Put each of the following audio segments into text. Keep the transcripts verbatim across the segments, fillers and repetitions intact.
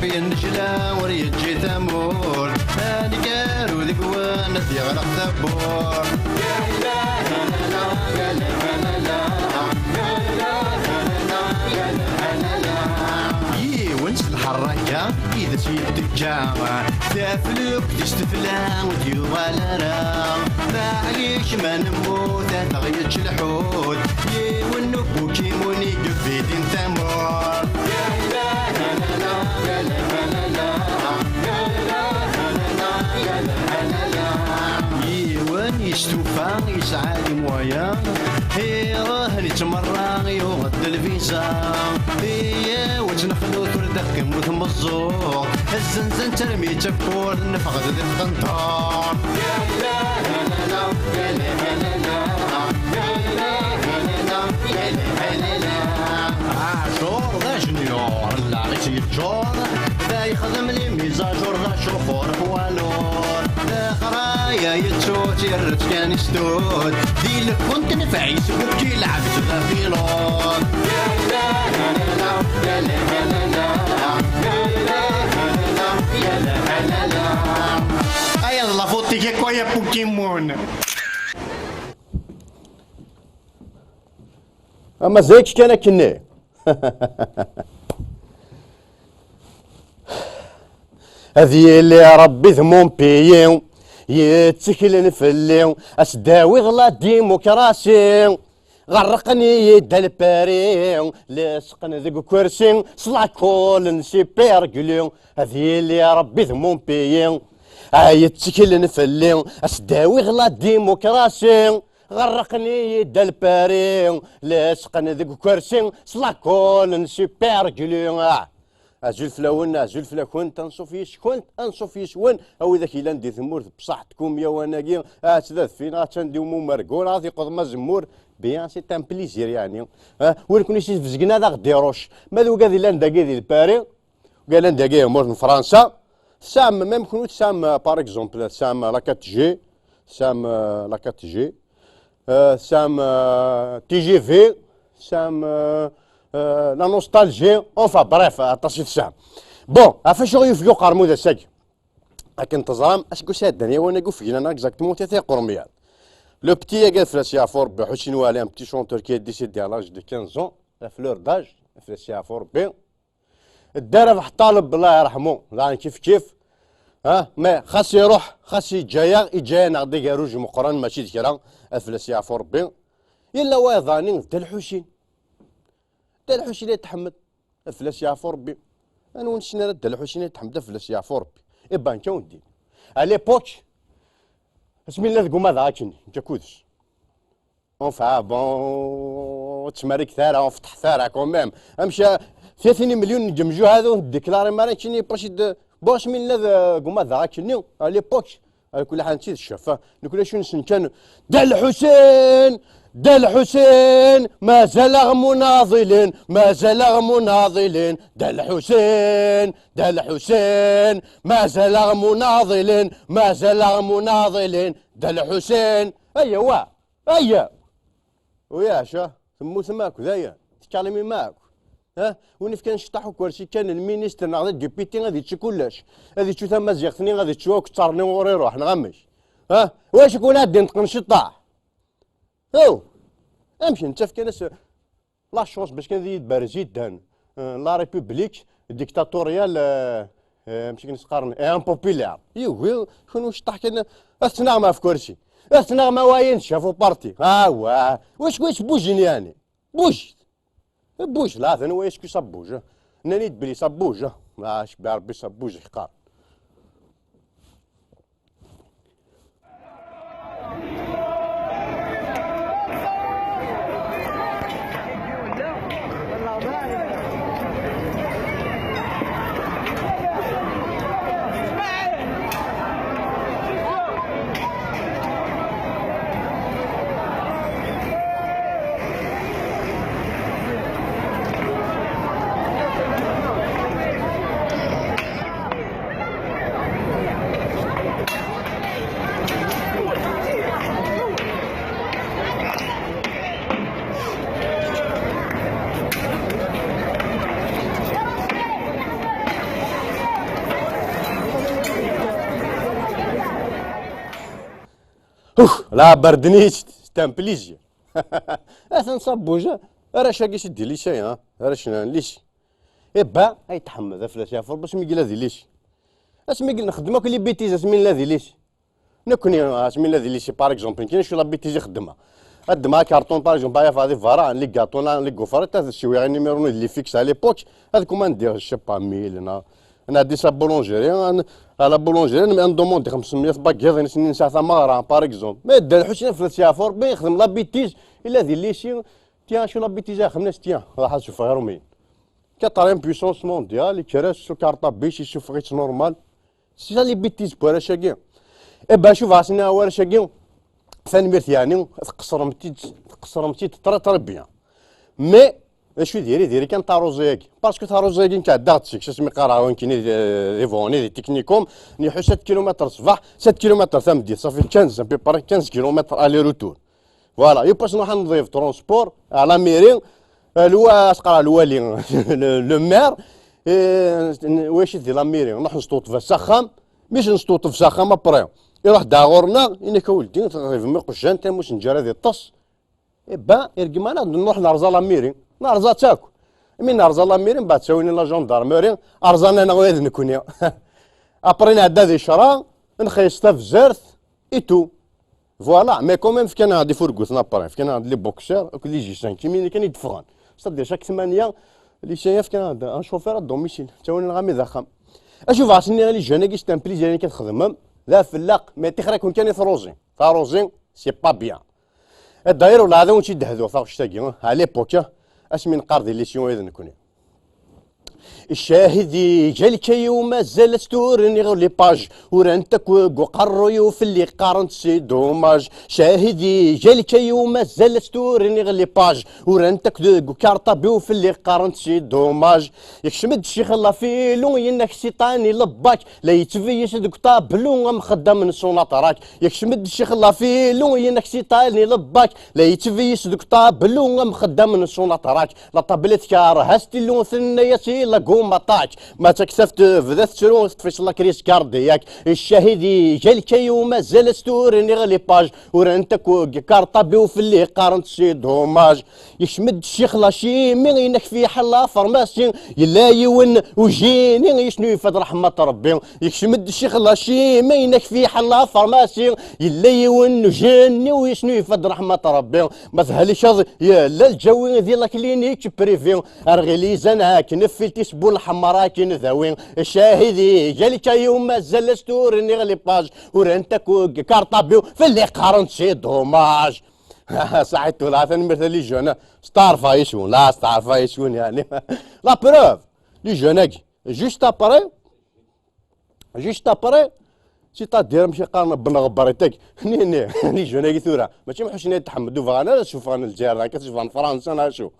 Yennejla ur yeǧǧi tamurt, aneggaru deg-wen ad d-yeɣleq tawwurt. Yiwen s lḥerraka i d as-yetteǧǧa, taflukt s tefla ur d-yuɣal ara. Maɛlic ma nemmut ad aɣ-yečč lḥut, yiwen n ubukimun i yebidin tamurt. Yiwen yestufa yesɛa les moyens, iruḥ yettmerra yuɣ-d lviza. Iyaw ad tt-nexlu tura d akken ur tmeẓẓuɣ, azzenzen d tarmit akkul neffeɣ-d di tqenṭert. Aɛjur d ajenyur, llaɣ-is yeččur, da yexdem les mises à jour d acuxur poids lourd. Leqraya yettu-tt yerra-tt kan i stud, di lkunt nefɛis bukki lɛebd d apilud. Aya d la faute-ik akk ay a Pokémon. Ama zayk kan akkenni. Ad yili Ṛebbi d mon pays, yetteklen fell-i, as-d-awiɣ la démocratie. Ɣerrqen-iyi-d Dal Paris, lesqen deg ukersi, s la colle n Super Glue. Ad yili Ṛebbi d mon pays, ay yetteklen fell-i, as-d-awiɣ la démocratie. Ɣerrqen-iyi-d Dal Paris, lesqen deg ukersi, s la colle n Super Glue. Ah. Azul fell-awen, azul fell-akent, anṣuf yis-kent, anṣuf yis-wen, a widak yellan di tmurt, bṣaḥ tkumya wanagi, ahat d adfi neɣ attan di umumergu, neɣ ad iqeḍ mazemmur, bien, c'est un plaisir, yeɛni. Ah, win ken-isbezgen ad aɣ-d-irucc. Ma d wigad yellan dagi di Lpari, wigad yellan dagi di tmurt n Fransa, tesɛam, même kenwi tesɛam, par exemple, tesɛam la quatre G, tesɛam, euh, la quatre G, euh, tesɛam, euh, T G V, tesɛam, euh, euh, la nostalgie, enfin bref, aṭas i tesɛam. Bon, ɣef acu i yufeg uqermud ass-agi? Akken teẓram, aseggas iɛeddan yawan-agi ufgen-aneɣ exactement tiyita iqurmiyaḍ. Le petit-agi ad fell-as yeɛfu Rebbi, Ḥusin Wali, un petit chanteur qui est décédé à l'âge de quinze ans, la fleur d'âge, ad fell-as yeɛfu Rebbi. Ddar Abeḥ Ṭaleb, Allah yerḥmu, daɣen kif kif. Ha, mais xas iruḥ, xas iǧǧa-yaɣ, iǧǧa-yaneɣ-d agerruj meqqren, mačči d kra, ad fell-as yeɛfu Rebbi. Yella wayeḍ-nni d Dda Lḥusin. Dda Lḥusin Ayt Ḥmed, ad fell-as yeɛfu Rebbi. Anwa ur nessin ara Dda Lḥusin Ayt Ḥmed, ad fell-as yeɛfu Rebbi. Ibanka undin. À l'époque, asmi nella deg umadaɣ akkenni, nekk akked-s. Enfin, bon, ur ttmerriget ara, ur feṭṭḥet ara, quand même. Amek, a, tlatin imelyun n yemjuhad ur ten-déclarem ara, kini, parce que, bon, asmi nella d, deg umadaɣ akkenni, à l'époque, à kulli ḥal, netta d ccaf, a. Nekni acu nessen kan, Dda Lḥusin, Dda Lḥusin, mazal-aɣ munaḍilin, mazal-aɣ munaḍilin, Dda Lḥusin, Dda Lḥusin, mazal-aɣ munaḍilin, mazal-aɣ munaḍilin, Dda Lḥusin. Aya wa. Aya! Uyac, ah, temmutem akk, d aya, tekkalemim akk. Ha? Win ifkan cṭaḥ ukersi kan n ministre neɣ d adipiti ad yečč kullec. Ad yečč tamaziɣt-nni, ad yečč akk ttaṛ-nni ur iruḥ, neɣ amek? Ha? Wacu kun ad d-inṭqen cṭaḥ? Aw! Amek nettaf kan as la chance bac kan ad iyi-d-berz iddan, euh, la république dictatoriale, euh, euh, amek i s-qqaren, et impopulaire. Yugi, kunwi cṭaḥ kan, ad tettnaɣem ɣef kursi. Ad tettnaɣem awayen, chef u parti. Awa, wacu, wacu bujin yani? Bujit. Buj, la, d anwa est-ce que ça bouge? Nnan-iyi-d belli ça bouge. Ah, cebbi Rebbi ça bouge, yeqqar. Ux, la berdnit, c'est un plaisir. Atan ṣabbuja, arrac-agi si d-ilisa, ha? Arrac n lisi. Ebba, ay tḥemmed, aflas yeɛfur, bas mi yella di lisi. Asmi i nxeddem akk les bêtises, asmi nella di lisi. Nekkni, asmi nella di lisi, par exemple, nekni acu la bêtise i xeddmeɣ. Ad ddmeɣ akarṭun, par exemple, ay afeɣ di berra, les gâteaux, les gaufrettes, ad siwiɣ inimirun d les fixes à l'époque, ad kumandiɣ, je sais pas, mille, na, nɛeddi s la boulangerie, à la boulangerie, ad ndomandi xemsemya baguettes, nesɛa tameɣra, par exemple. Mais Dda Lḥusin aflas yeɛfur, mi yexdem la bêtise, yella di lisi, tiens, acu la bêtise i xedmen, tiens, raḥ ad suffeɣ iṛumyen. Quatrième puissance mondiale, ikker-as s ukarṭa-is, isuffeɣ-itt normal. C'est ça les bêtises n warrac-agi. Eh ben, cubaɣ-asen i warrac-agi, tanemmirt yeɛni, tqeṣṣrem-tt-id, tqeṣṣrem-tt-id très, très bien. Mais, d acu diri, diri kan taruẓi-agi. Parce que taruẓi-agi, nekk ɛeddaɣ-d seg-s, asmi qqareɣ nekkini di, di Buɣni, di Technicum, nḥu sept kilomètres ṣṣbeḥ, sept kilomètres tameddit, ça fait quinze, à peu près quinze kilomètres aller-retour. Voilà, yiwwas nruḥ ad nḍif transport, à la mairie, euh, lwa, asqar lwali, le, le maire, et, euh, wac di la mairie, nruḥ nesṭuṭef s axxam, mi s-nesṭuṭef s axxam après, iruḥ-d ɣur-neɣ, inek a weldi, tɣibem iqjan, tamus n ǧara di ṭṭes. Eh ben, irgem-aneɣ-d nruḥ nerẓa la mairie, nerẓa-tt akk. Mi nerẓa la mairie, mbeɛd ttawin la gendarmerie, rẓan-aneɣ ula d nekkni. Après nɛedda di ccra, nxeyyeṣ tabzert, et tout. Voilà, mais quand même, fkan-aɣ-d ifurguten après, fkan-aɣ-d les boxeurs akked les J cinq, imini kan i d-ffɣen. C'est-à-dire, chaque ثمانية, les J cinq fkan-aɣ-d un chauffeur à domicile, ttawin-aɣ armi d axxam. Acu bɣa s-nniɣ, les jeunes-agi, c'est un plaisir ayen kan txedmem, d afellaq, mais tixer-aken kan i truẓi. Taruẓi, c'est pas bien. D'ailleurs, ula d awen-tt-id-hduɣ taɣect-agi, à l'époque, asmi neqqar di lycée ula d nekkni. Ccahid iga lkayu, mazal ad tt-turen iɣ les pages. Urant akk deg uqerruy-iw, fell-i qqarent c'est dommage. Ccahid iga lkayu, mazal ad tt-turen iɣ les pages. Urant akk deg ukarṭabi-w, fell-i qqarent c'est dommage. Yekcem-d ccix la philo, yenna-k c'est année le bac. La yettbeyyic deg uṭablu am xeddam n Sonatrach. Yekcem-d ccix la philo, yenna-k c'est année le bac. La yettbeyyic deg uṭablu am xeddam n Sonatrach. La table tkerreh astilu, tenna-yas i la gomme à talc. Ma d taktabt tebda tettru, teṭṭef-itt la crise cardiaque. Ccahid iga lkayu, mazal ad tt-turen iɣ les pages. Urant akk deg ukarṭabi-w, fell-i qqarent c'est dommage. Yekcem-d ccix la chimie, yenna-k fiḥel la pharmacie. Yella yiwen ujini, yesnu yefad raḥmat Rebbi. Yekcem-d ccix la chimie, yenna-k fiḥel la pharmacie. Yella yiwen ujini, yesnu yefad raḥmat Rebbi. Ma thelkeḍ, yella lǧawi di la clinique privée. Ar ɣilizan akken ffilt-is bu lḥemra akken dawi. Ccahid iga lkayu, mazal ad tt-turen iɣ les pages. Urant akk deg ukarṭabi-w, fell-i qqarent c'est dommage. Saḥit ula, tanemmirt a les jeunes. Steɛṛfeɣ yes-wen, la steɛṛfeɣ yes-wen, yeɛni. La preuve, les jeunes-agi, juste après, juste après, c'est-à-dire, amek i qqaren, Ben Ɣebrit-agi. Ni, ni, les jeunes-agi tura, mačči am Ḥusin Ayt Ḥmed, ur bɣan ara ad suffɣen Lezzayer, akka suffɣen Fransa neɣ acu.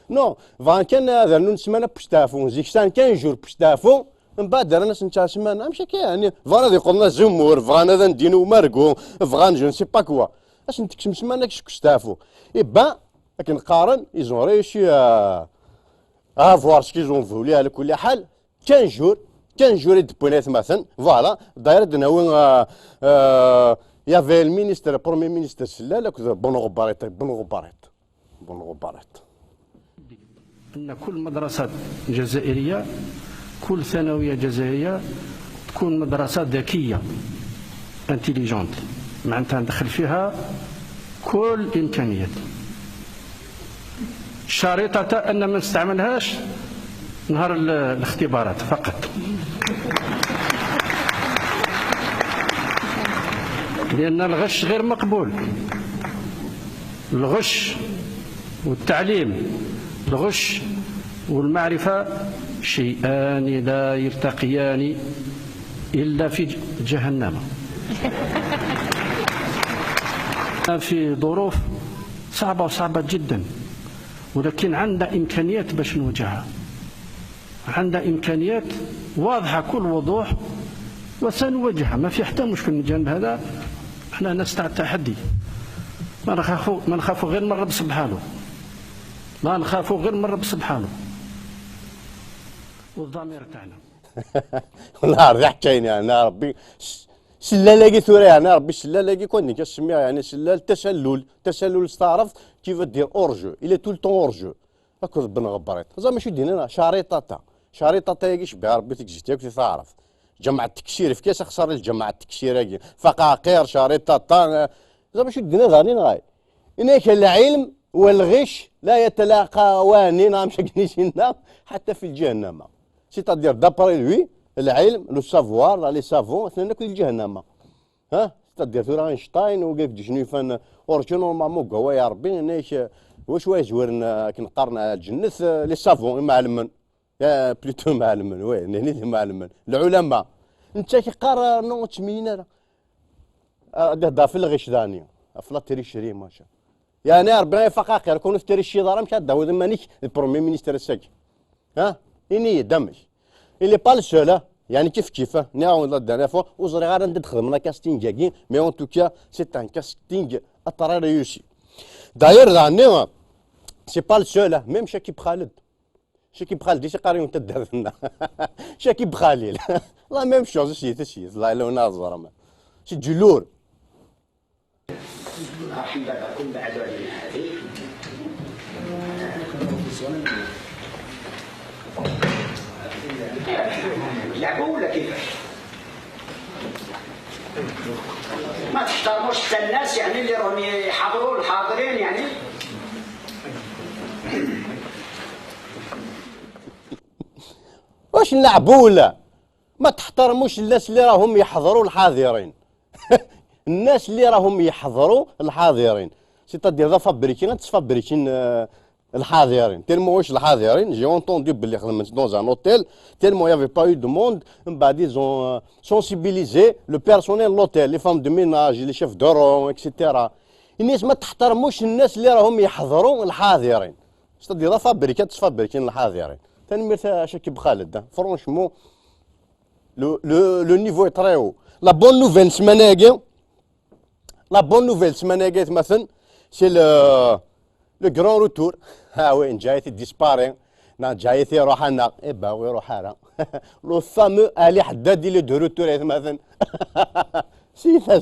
Non, bɣan kan ad rnun ssmana n usteɛfu, zik sɛan quinze jours n usteɛfu, mbeɛd rran-asen ssmana, amek akka, yeɛni, bɣan ad iqḍen azemmur, bɣan ad ndin umargu, bɣan je ne sais pas quoi. Ad sen-tekksem ssmana seg usteɛfu. Eh ben, akken qqaren, ils ont réussi à, à avoir ce qu'ils ont voulu, à kulli ḥal, quinze jours, quinze jours i d-wwin aytmaten, voilà, d'ailleurs, ad d-nawi, euh, euh, il y avait le ministre, le premier ministre Sellal, akked Ben Ɣebrit, Ben Ɣebrit. Ben Ɣebrit. أن كل مدرسة جزائرية، كل ثانوية جزائرية تكون مدرسة ذكية، intelligente، معناتها ندخل فيها كل الإمكانيات. شريطة أن ما نستعملهاش نهار ال-، الاختبارات فقط. لأن الغش غير مقبول. الغش والتعليم، الغش والمعرفة شيئان لا يلتقيان إلا في ج-، جهنم. في ظروف صعبة وصعبة جدًا، ولكن عندنا إمكانيات باش نواجهها. عندنا إمكانيات واضحة كل وضوح وسنواجهها، ما في حتى مشكل من الجانب هذا. احنا ناس تاع التحدي، ما نخافوا، ما نخافوا غير من رب سبحانه، ما نخافوا غير من رب سبحانه والضمير تاعنا. والله غير ضحك كاين، يعني، ربي. Sellal-agi tura, yeɛni Ṛebbi sellal-agi, kan nekk asemmiɣ, yeɛni sellal tasallul, tasallul s taɛrabt, qui veut dire hors-jeu, il est tout le temps hors-jeu. Akked Ben Ɣebriṭ. Ẓer acu d-yenna, cariṭata. Cariṭata-agi cebbiɣ Ṛebbi tigzit yakk di taɛrabt. Ǧameɛ Tekcir, efk-as axeṣṣar i lǧameɛ Tekcir-agi. Faqaqir, cariṭata, eh, ẓer acu d-yenna daɣen, yenɣa. Yenna-ak lɛilm walɣic la yatalaqawani, neɣ amek akken i s-yenna, ḥatta fi lǧahennama. C'est-à-dire, d'après lui, lɛilm, le savoir, les savants, atnan akk di lǧahennama. Ha? C'est-à-dire, tura Einstein, wigi akk d-icnufan, ur-ǧin normalement deg wawal n Ṛebbi, yenna-ak, wacu ay izwiren, eh, akken qqaren, eh, lǧennet, eh, les savants, imɛelmen. Eh, plutôt imɛelmen, oui, nehni d imɛelmen. Lɛulama. Netta yeqqar, eh, non, ur ttmeyyin ara. Ah, ad ihder ɣef lɣic dani, ɣef la tricherie, maca. Yeɛni, Ṛebbi ifaq axir, kun ur tettriciḍ ara, amek ad d-tawiḍ iman-ik d Premier Ministre ass-agi? Ha? Ini-yi-d amek. Il est pas le seul, ha? Yeɛni kif kif, ha? Nniɣ-awen la dernière fois, ur ẓriɣ ara anda d-xedmen casting-agi, mais en tout cas, c'est un casting très réussi. D'ailleurs, daɣenni, c'est pas le seul, ha? Même Chakib Khaled. Chakib Khaled, i s-iqqar yiwen taddart-nneɣ. Chakib Khalil. La même chose, c'est, c'est, la, la, la, c'est du lourd. لعبوا ولا كيفاش؟ ما تحترموش حتى الناس، يعني، اللي راهم يحضروا، الحاضرين، يعني. واش نلعبوا ولا؟ ما تحترموش الناس اللي راهم يحضروا الحاضرين. الناس اللي راهم يحضروا الحاضرين. C'est-à-dire, la fabriquer, la fabriquer, euh, الحاضرين. Tellement واش الحاضرين، j'ai entendu باللي خدمت dans un hôtel, tellement il y avait pas eu de monde, من بعد ils ont, euh, sensibilisé le personnel de l'hôtel, les femmes de ménage, les chefs de rang, et cetera. الناس ما تحترموش الناس اللي راهم يحضروا الحاضرين. C'est-à-dire, la fabriquer, la fabriquer الحاضرين. تنميرت Chakib Khaled, hein. Franchement, le, le, le niveau est très haut. La bonne nouvelle, semaine-agi, la bonne nouvelle, semaine-agi, مثلا, c'est le, le grand retour. Ah oui, Ǧaɛit disparaît. Non, Ǧaɛit iruḥ, non. Eh ben, oui, iruḥ ara. Le fameux Ali Haddad, il est de retour, مثلا. C'est ça.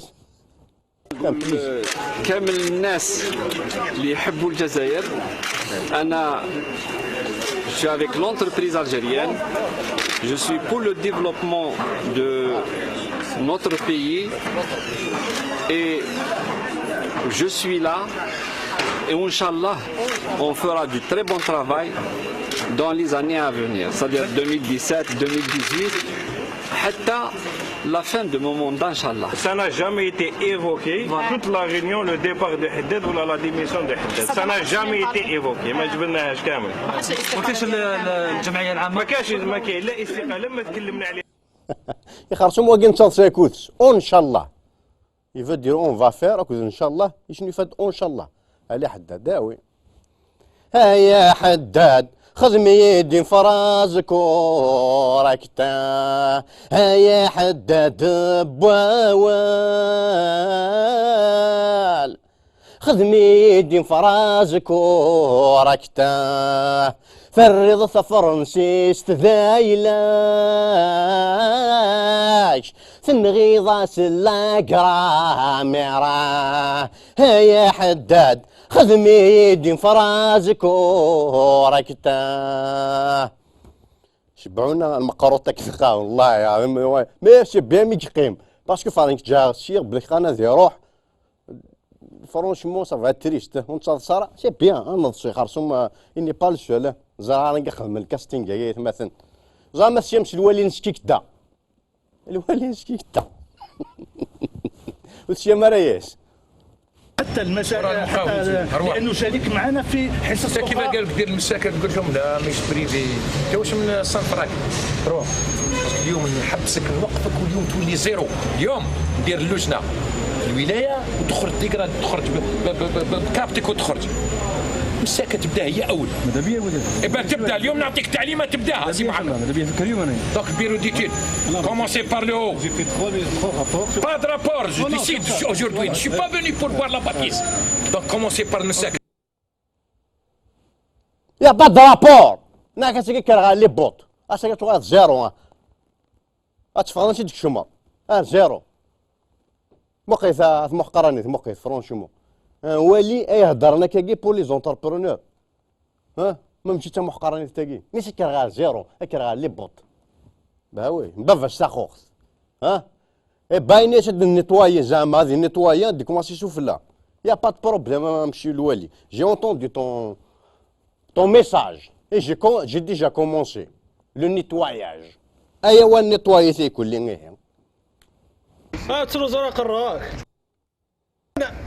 كامل الناس اللي يحبوا الجزائر. انا، je suis avec l'entreprise algérienne. Je suis pour le développement de notre pays et je suis là. Et Inch'Allah, on fera du très bon travail dans les années à venir, c'est-à-dire deux mille dix-sept, deux mille dix-huit, حتى la fin de mon mandat, Inch'Allah. Ça n'a jamais été évoqué. Toute la réunion, le départ de Haddad ou la, la démission de Haddad. Ça n'a jamais été évoqué. ما جبناهاش كامل. وكاش الجمعيه العامه؟ ما كاش، ما كاين لا استقاله، ما تكلمنا عليه. يخرصوا واقين تصل سيكوتس، ان شاء الله. Il veut dire on va faire, إن شاء الله، يشنو يفاد إن شاء الله. علي حداد، داوي. هيا حداد، خذ ميدين فرازك وركتا. هيا حداد بواوال. خذ ميدين فرازك وركتا. فرض فرنسيس تذايلاك. تنغيض سلا جراميرا. هيا حداد، خذ ميدين فرازك وركتا. شبعونا المقروطة كثقة، والله العظيم. Mais c'est bien مي يقيم. Parce que فرانك جا سير بلي كان هذا يروح. Franchement, ça va être triste. ونتصاد صار، c'est bien، نضسو يخرصوا، ما، il n'est pas le seul. زرعة راني خدم الكاستينغ يا مثلا. زعما سيام الوالي نسكيك دا. الوالي نسكيك دا. وسيام رايس. حتى المسائل، لانه شريك معنا في حصص. كيما قال مدير المساكن، قلت لهم لا، مش بريفي. انت واش من السان فراك؟ روح. اليوم نحبسك، نوقفك، واليوم تولي زيرو. اليوم ندير اللجنه في الولايه وتخرج ديكرا، تخرج بكابتك وتخرج. مساكن تبدا هي اول. ماذا بيا ولا؟ اي بان تبدا اليوم، نعطيك تعليمات، تبداها سي محمد. ماذا بيا فكر يوم انا. Donc bureau d'études. Commencez par le haut. Pas de rapport, je décide aujourd'hui. Je suis pas venu pour voir la bêtise. Donc commencez par المساكن. يا با درابور. ناك اسكي كرغا لي بوت. اسكي تو زيرو. اتفرج انت تشمر. اه زيرو. Muqit, a, a tmuḥqranit, muqit, franchement. Ah, wali ay heddren akkagi pour les entrepreneurs. Ah, ma mačči d tamuḥqranit tagi. Nis akker ɣer zéro, akker ɣer les bottes. Bah oui, baba s taxuxt. Ah? Eh ben, ad nettoyer, zeɛma ad nettoyer, ad commencer sufella. Y a pas de problème, monsieur le wali. J'ai entendu ton, ton message. Et j'ai co-, j'ai déjà commencé le nettoyage. Aya wa nettoyer tikulli ihi. Ah, ttruẓu aqerru-k.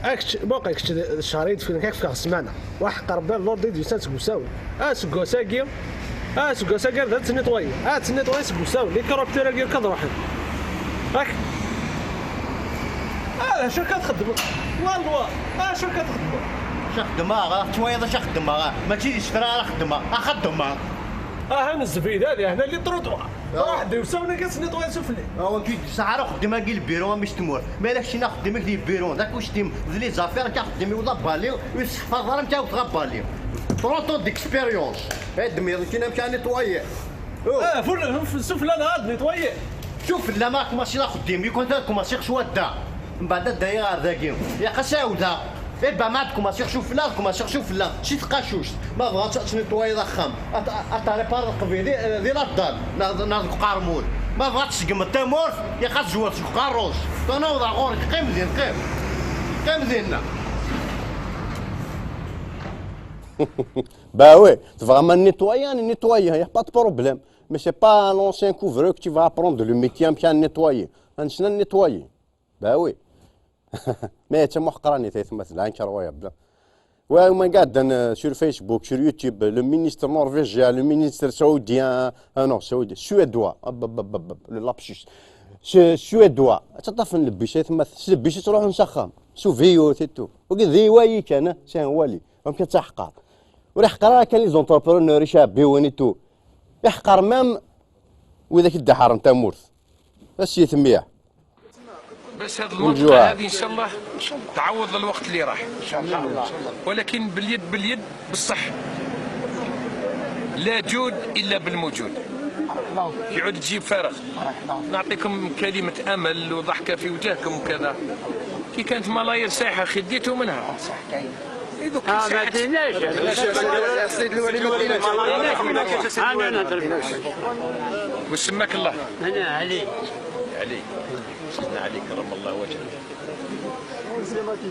Akečč, muqel kečč d-, cehṛ i d-fken, ad k-fkeɣ ssmana. Waḥeqq Ṛebbi, l'ordre d-yusan seg usawen. Ah, seg wass-agi, ah, seg wass-agi, ad tt-netwayi. Ah, ad tt-netwayi seg usawen. Ikruptur-agi akka ad ruḥen. Ak. Ah, d acu akka txeddmeḍ? Wallah, ah, d acu akka txeddmeḍ? Acu xeddmeɣ? Ah, tettwayeḍ acu xeddmeɣ? Ah, mačči d isefra ara xeddmeɣ. Ah, xeddmeɣ. Aha, nezbid ad ihna les trottoirs. Ruḥ-d i usawen-agi ad tt-netwayi sufella. Awen-t-id-tesɛa ara uxeddim-agi lbiru a mmi-s tmurt. Ma yella keččini axeddim-ik di lbiru, d akustim, d les affaires, nekk axeddim-iw d abali, ur yesseḥfaḍ ara amek ara wteɣ abali. Trente ans d'expérience. Ay d-myeḍ keččini amek ara netwayi. Ah, ful-, f-, sufella neɣ ad netwayi? Sufella ma kumaṣi d axeddim, yukan ad kumaṣiɣ s wadda. Mbeɛd ad d-ayiɣ ɣer dagi. Ilaq ad s-ɛawdeɣ. Eh ben, ma ad kumaṣiɣ sufella, ad kumaṣiɣ sufella. Si tqacuct. Ma bɣa ad, ad tnetwayeḍ axxam, ad, ad taripareḍ qbili, eh, di laddal, neɣ, neɣ deg uqermud. Ma bɣa ad tseggmeḍ tamurt, ilaq ad tzewreḍ seg uqerru-s. Tanaweḍ ɣer ɣur-k, qqim din, qqim. Qqim dinna. Bah oui, tebɣam ad nettoyer, ad nettoyer, y a pas de problème. Mais c'est pas à l'ancien couvreux que tu vas apprendre le métier amek ad nettoyer. Ad nessen ad nettoyer. Bah oui. Mais d tamuḥqranit ay tma, c'est incroyable. Ouais, ma qɛedden, euh, sur Facebook, sur YouTube, le ministre norvégien, le ministre saoudien, ah non, saoudien, suédois, hop, hop, hop, hop, hop, le lapsus. Su-, suédois. Ad taṭṭafen lebbic ay tma, s lebbic i ttruḥun s axxam. S ubiyut et tout. Wagi d iwayi kan, ah, c'est un wali. Amek ad taḥqar? Ur iḥqar ara kan les entrepreneurs, icɛebbiwen et tout. Iḥqar même widak i d-iḥaren tamurt. A s-yetmiɛ. بس هذه المنطقة هذه إن شاء الله تعوض الوقت اللي راح. إن شاء الله. ولكن باليد، باليد، بالصح. لا جود إلا بالموجود. يعود تجيب فارغ. نعطيكم كلمة أمل وضحكة في وجهكم وكذا. كي كانت ملاير سايحة، خي، ديتو منها. إي، دوك آه، ما سايحة. ديناش. السيد الوالي، ما ديناش. أنا نهضر. وسماك الله؟ أنا علي. علي. سيدنا علي كرم الله وجهه.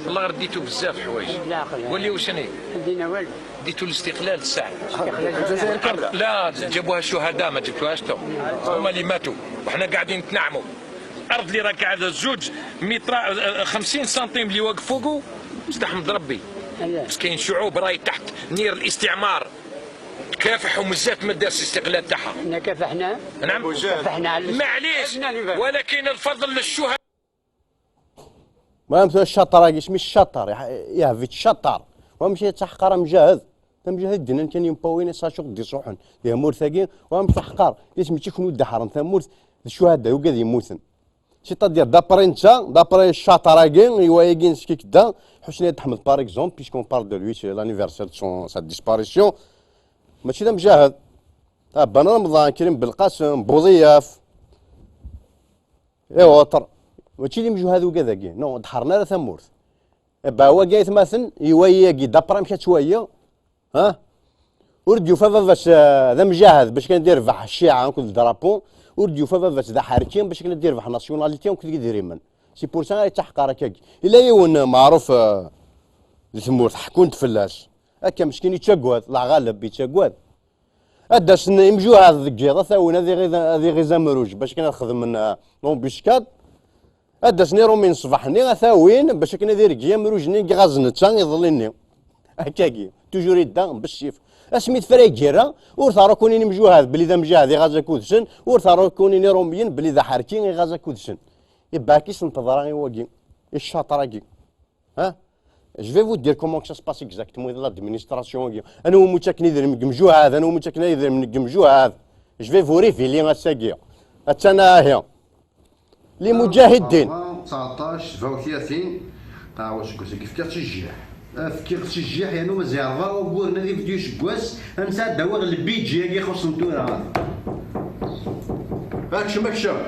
والله رديتو بزاف حوايج. لا، أخي. قول لي واش أنا؟ دينا والو. ديتو الاستقلال الساعة. الاستقلال الساعة. لا، جابوها الشهداء، ما جبتوهاش انتم. هما اللي ماتوا. وحنا قاعدين نتنعموا. الأرض اللي راك قاعد زوج متر، آه، خمسين سنتيم اللي واقف فوقه، استحمد ربي. بس كاين شعوب راهي تحت نير الاستعمار. تكافح ومازالت ما دارش الاستقلال تاعها. احنا كافحنا. نعم. كافحنا على معليش، ولكن الفضل للشهداء. المهم، الشطر هاكي سمي الشطر، يح-، يهفي الشطر. ومشي تحقر مجاهد. تمجاهد دينا كان يمباوين ساشوق دي صحن. يا مورثاكي، وهم تحقر. اسمي تشكنو دحرن ثمورث. الشهداء يوجد يموتن. C'est-à-dire، d'après نتا، d'après الشطر هاكي، يواياكي نسكي كدا، حسني أحمد، par exemple, puisqu'on parle de lui, c'est l'anniversaire de son, sa disparition. ماشي دا مجاهد. آه، بن رمضان، كريم بلقاسم، بوضياف. ايوا طر. ماشي اللي مجو هذو كذاكي. نو، دحرنا على ثمورت. با واقع يتماثل، يواياكي دابرا مشى توايا. ها؟ ورد يوفا باباس، آه، ذا مجاهد باش كان يدير ربح الشيعة كل درابو. ورد يوفا باباس ذا حركي باش كان يدير ربح ناسيوناليتي كل يدير من. C'est pour ça يتحقر هكاك. إلا يون معروف، آه، ذي ثمورت حكون تفلاس. هكا مسكين يتشقواد، الله غالب يتشقواد. Ad d-asen imjuhad deg yiḍ, ad t-awin, ad iɣiz, ad iɣiz amruj, bac akken ad xedmen, euh, l'embuscade. Ad d-asen iṛumyen ṣṣbeḥ-nni, ad t-awin, bac akken ad irggi amruj-nni i iɣaz netta iḍelli-nni. Akkagi, toujours yedda bessif. Asmi tefra igira, ur terra kunin imjuhad belli d amjahad iɣaz akud-sen, ur terra kunin iṛumyen belli d aḥerki iɣaz akud-sen. Ibɛak-isen teḍra i wagi, i ccaṭer-agi. Hein? Je vais vous dire comment que ça se passe exactement dans l'administration. Anwa umi ttaken idrimen deg imjuhad, anwa umi ttaken idrimen deg imjuhad. Je vais vous révéler ass-agi. Attan ahi. Limuǧahiddin. Tseɛṭac, sebɛa u tlatin. Ah, wa seg useggas-agi fkiɣ ttejjiḥ. Ah, fkiɣ ttejjiḥ, yernu mazal rebɛa wagguren ad ibdu useggas, ad nesɛeddi awiɣ lbidji-agi ixuṣṣen tura. Akcem, akcem.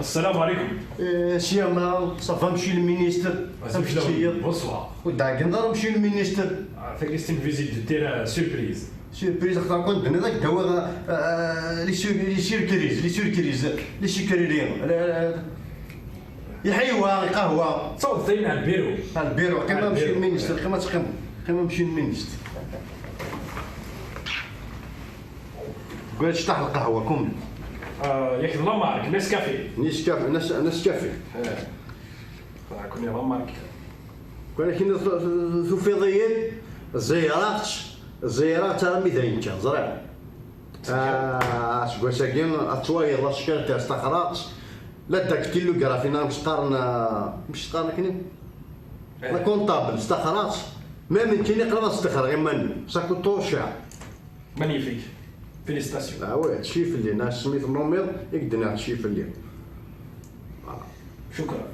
السلام عليكم. Euh, Siama, ça va, monsieur le ministre? Amek tettiliḍ? Bonsoir. Ur d-ɛeggeneḍ ara, monsieur le ministre. Ah, tagi c'est une visite de terrain surprise. Surprise, axaṭer kwan d-tenniḍ ad k-d-awiḍ, euh, les sur-, les surprises, les surprises, les surprises. Iḥiwa, lqahwa. Ttawḍet-iyi ɣer lbiru. Ɣer lbiru, qqim a monsieur le ministre, qqim ad teqqimeḍ. Qqim a monsieur le ministre. Qal cṭaḥ lqahwa, comme. Ah, yak d la marque, Nescafé. Nescafé, Nes-, Nescafé. Eh. Tura kunni la marque. Walakin tu-, tu-, tufiḍ-iyi-d, ẓeyreɣ-tt, ẓeyreɣ-tt armi d ayen kan, ẓriɣ. Ah, aseggas-agi, ad twayeḍ, la sécurité, staxreɣ-tt, la dactylographie, neɣ amek s-qqaren, ah, amek s-qqaren akken? Eh. La comptable, staxreɣ-tt, même nekkini qrib ad staxreɣ iman-iw, ça coûte trop cher. Magnifique. Félicitations. Ah ouais, tecci fell-i, neɣ asmi tennumiḍ, i k-d-nniɣ tecci fell-i. Voilà. Cukran.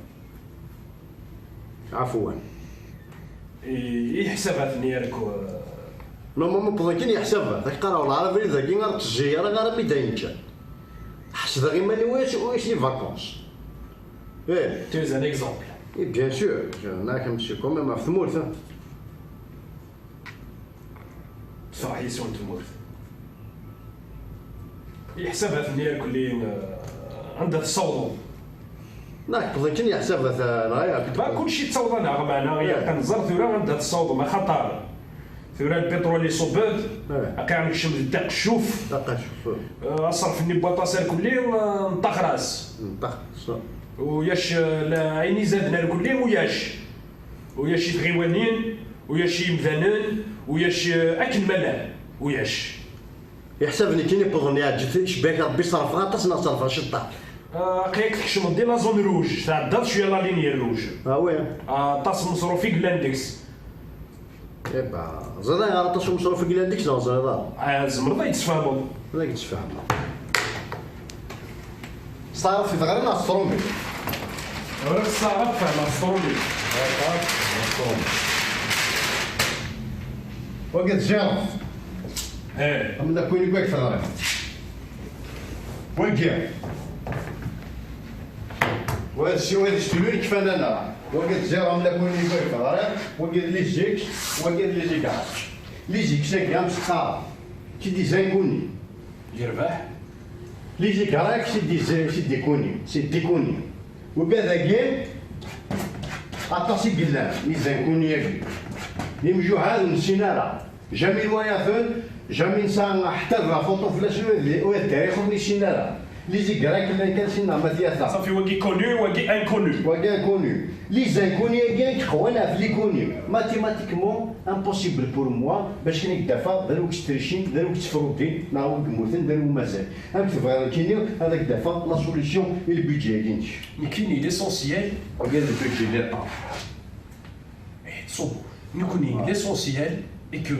Ɛafwan. I, i ḥsabat-nni yarku. Normalement, wwḍen kan yeḥsabat, ad k-qqareɣ lɛarabi dagi, ar ttejjir, ara mi d ayen kan. Ḥesdeɣ iman-iw, ur as les vacances. Eh. Tu es un exemple. Et bien sûr, je, neɣ amek, c'est quand même ɣef tmurt, hein. Tefreḥ yes-wen tmurt. Iḥsabat-nni irkelli, eh, anda tessawḍem? Neɣ wwḍen kan yeḥsabat, eh, neɣ yak. Ba, kulci yettaweḍ-aneɣ, meɛna, eh, yak ad nẓer tura anda tessawḍem, axaṭer tura lpiṭrul iṣubb-d, eh, aqi-aɣ nekcem di ddiq ccuf. Ddiq ccuf. Eh, aṣref-nni n waṭas irkelli, eh, neṭṭaxer-as. Neṭṭaxer-as. Uyac, eh, la, ayen izaden irkelli, uyac. Uyac i tɣiwanin, uyac i yimdanen, uyac, eh, akken ma llan, uyac. Iḥsab nekkini wwḍen yeɛǧeb, icebba-k Rebbi, ṣerfeɣ aṭas neɣ ṣerfeɣ ciṭṭaḥ? Ah, aql-ak tkecmeḍ di la zone rouge, tɛeddaḍ cwiya la ligne rouge. Ah ouais. Ah, aṭas n umeṣruf i yellan deg-s. Eh ben, ẓriɣ aṭas n umeṣruf i yellan deg-s neɣ ẓriɣ ara? Ah, tzemreḍ ad yi-d-tesfehmeḍ. Ad ak-d-sfehmeɣ. Steɛṛef i tɣri neɣ s tṛumit? Ur steɛṛef, fehmeɣ s tṛumit. Wagi d Ziṛef. Eh. Ameddakel-inu deg teɣri. Wagi. Wa d si-, wa d istulun kfan-aneɣ. Wagi d Ziṛef, ameddakel-inu deg teɣri. Wagi d les X, wagi d les Y. Les X-agi am teqqar. C'est des inconnus. Yerbeḥ. Les Y, c'est des, c'est des connus, c'est des connus. Wigad-agi, aṭas i yellan, les inconnus-agi. D imjuhad ur nessin ara. Jamais nwala-ten, jamais nesɛa ḥetta d la photo fell-asen, ula d, ula d tarix ur nessin ara. Les Y llan kan, sinna ma tyata. Safi, wagi connu, wagi inconnu. Wagi inconnu. Les inconnus-agi i yeqwan ɣef les connus. Mathématiquement, impossible pour moi bac ad k-d-afeɣ d anwa i yetttricin, d anwa i yettfrudin, neɣ anwa i yemmuten, d anwa i mazal. Amek tebɣiḍ nekkini ad ak-d-afeɣ la solution i le budget-agi-inek? Nekkini, l'essentiel. Wagi d le budget de l'État. Eh, tṣubbu. Nekkini, l'essentiel est que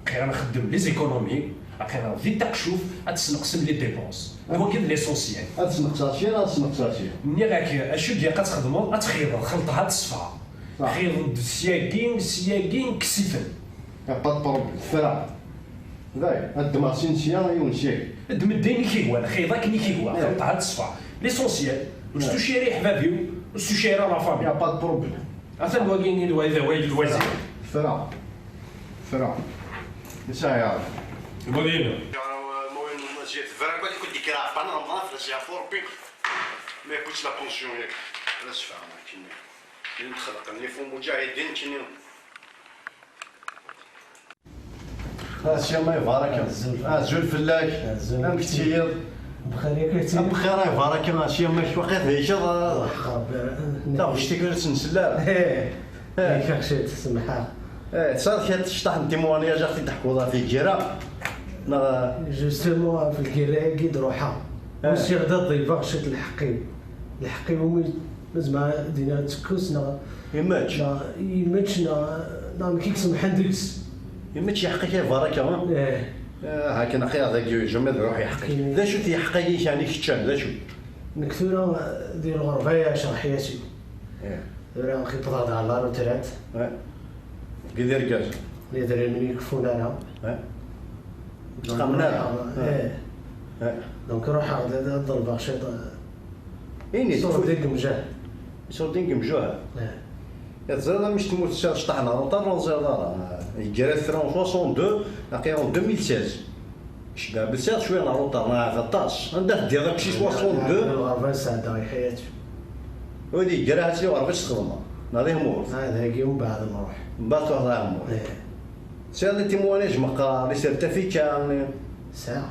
aql-aɣ nxeddem les économies, aql-aɣ di ddiq ccuf, ad tesneqsem les dépenses. D wagi d l'essentiel. Ad tesneqseḍ kra, ad tesneqseḍ kra. Nniɣ-ak, acu i ilaq ad txedmeḍ, ad txiḍeḍ, xelṭeḍ ad teṣfa. Saḥ. Xeḍ-d syagi, syagi, kkes-iten. Y a pas de problème. Tefra. Dayen, ad ddmeɣ sin sya, yiwen syagi. Ddem-d ayen i k-ihwan, xeḍ akken i k-ihwa, xelṭeḍ ad teṣfa. L'essentiel, ur testucay ara iḥbab-iw, ur testucay ara la famille. Y a pas de problème. Atan wagi i d wa-, d awal n lwazir. Tefra. Tefra. Yesɛa. Wagi-inu. Tebra akk ad ikun deg kra, ɛeṭṭan Remḍan, fell-as yeɛfu Rebbi. Ma yewwi-tt la pension yak. Ad as-fehmeɣ akkenni. Llan xelqen les faux mujahidin akkenni. Ah, Syama Ibaraka. Azul. Azul fell-ak. Azul. Amek tettiliḍ? Bxir, yak a Sidi. Bxir, ay Baraka, a Syama, waqila thelkeḍ, ah. Ṛebbi. Taɣect-ik ur tt-nsell ara. Eh. Eh. Yak a Sidi, semḥeɣ. Eh, tesɛiḍ kra cṭaḥ n témoignage ad ɣ-t-id-teḥkuḍ ɣef lgirra? Neɣ? Justement, ɣef lgirra-agi i d-ruḥeɣ. Eh. Usiɣ-d ad ḍelbeɣ ciṭ lḥeqq-iw. Lḥeqq-iw umi, ma zemreɣ ad d-iniɣ ttekkes neɣ, imečč, neɣ imečč neɣ, neɣ amek i isemḥen deg-s. Imečč yeḥq-ik ay Baraka, ha? Eh. Eh, akken aql-aɣ dagi, jamais ad iruḥ yeḥq-ik. Mm. D acu-t yeḥq-agi kan i kečč, d acu? Nekk tura di lɣerba-ya ceṛḥ-as-id. Eh. Tura xeṭṭbeɣ-d ɣer la retraite. Eh. Deg d irgazen. Idrimen ur keffun ara. Eh. Donc, ttqamen ara. Ruḥeɣ, eh. Eh. Donc ruḥeɣ-d ad, ad ḍelbeɣ ciṭ, eh, Ini-d. Iṣurdiyen imjuhad. Iṣurdiyen imjuhad. Eh. Teẓriḍ amek tmurt tesɛa cṭaḥ n aruṭar, ur teẓriḍ ara. Yeggra kra en soixante-deux, aql-aɣ en deux mille seize. Cbeɛ bessir cwiya n aruṭar, neɣ aṭas. Anda teddiḍ akk si soixante-deux? Lɣerba sɛeddaɣ i ḥayati. Ur yeggra ad ɣerba s txedmeḍ. Neɣ di tmurt. Ah, dagi umbeɛd nruḥ. Mbeɛd truḥeḍ ɣer tmurt. Eh. Tesɛiḍ les témoignages meqqar, les certificats? Sɛiɣ.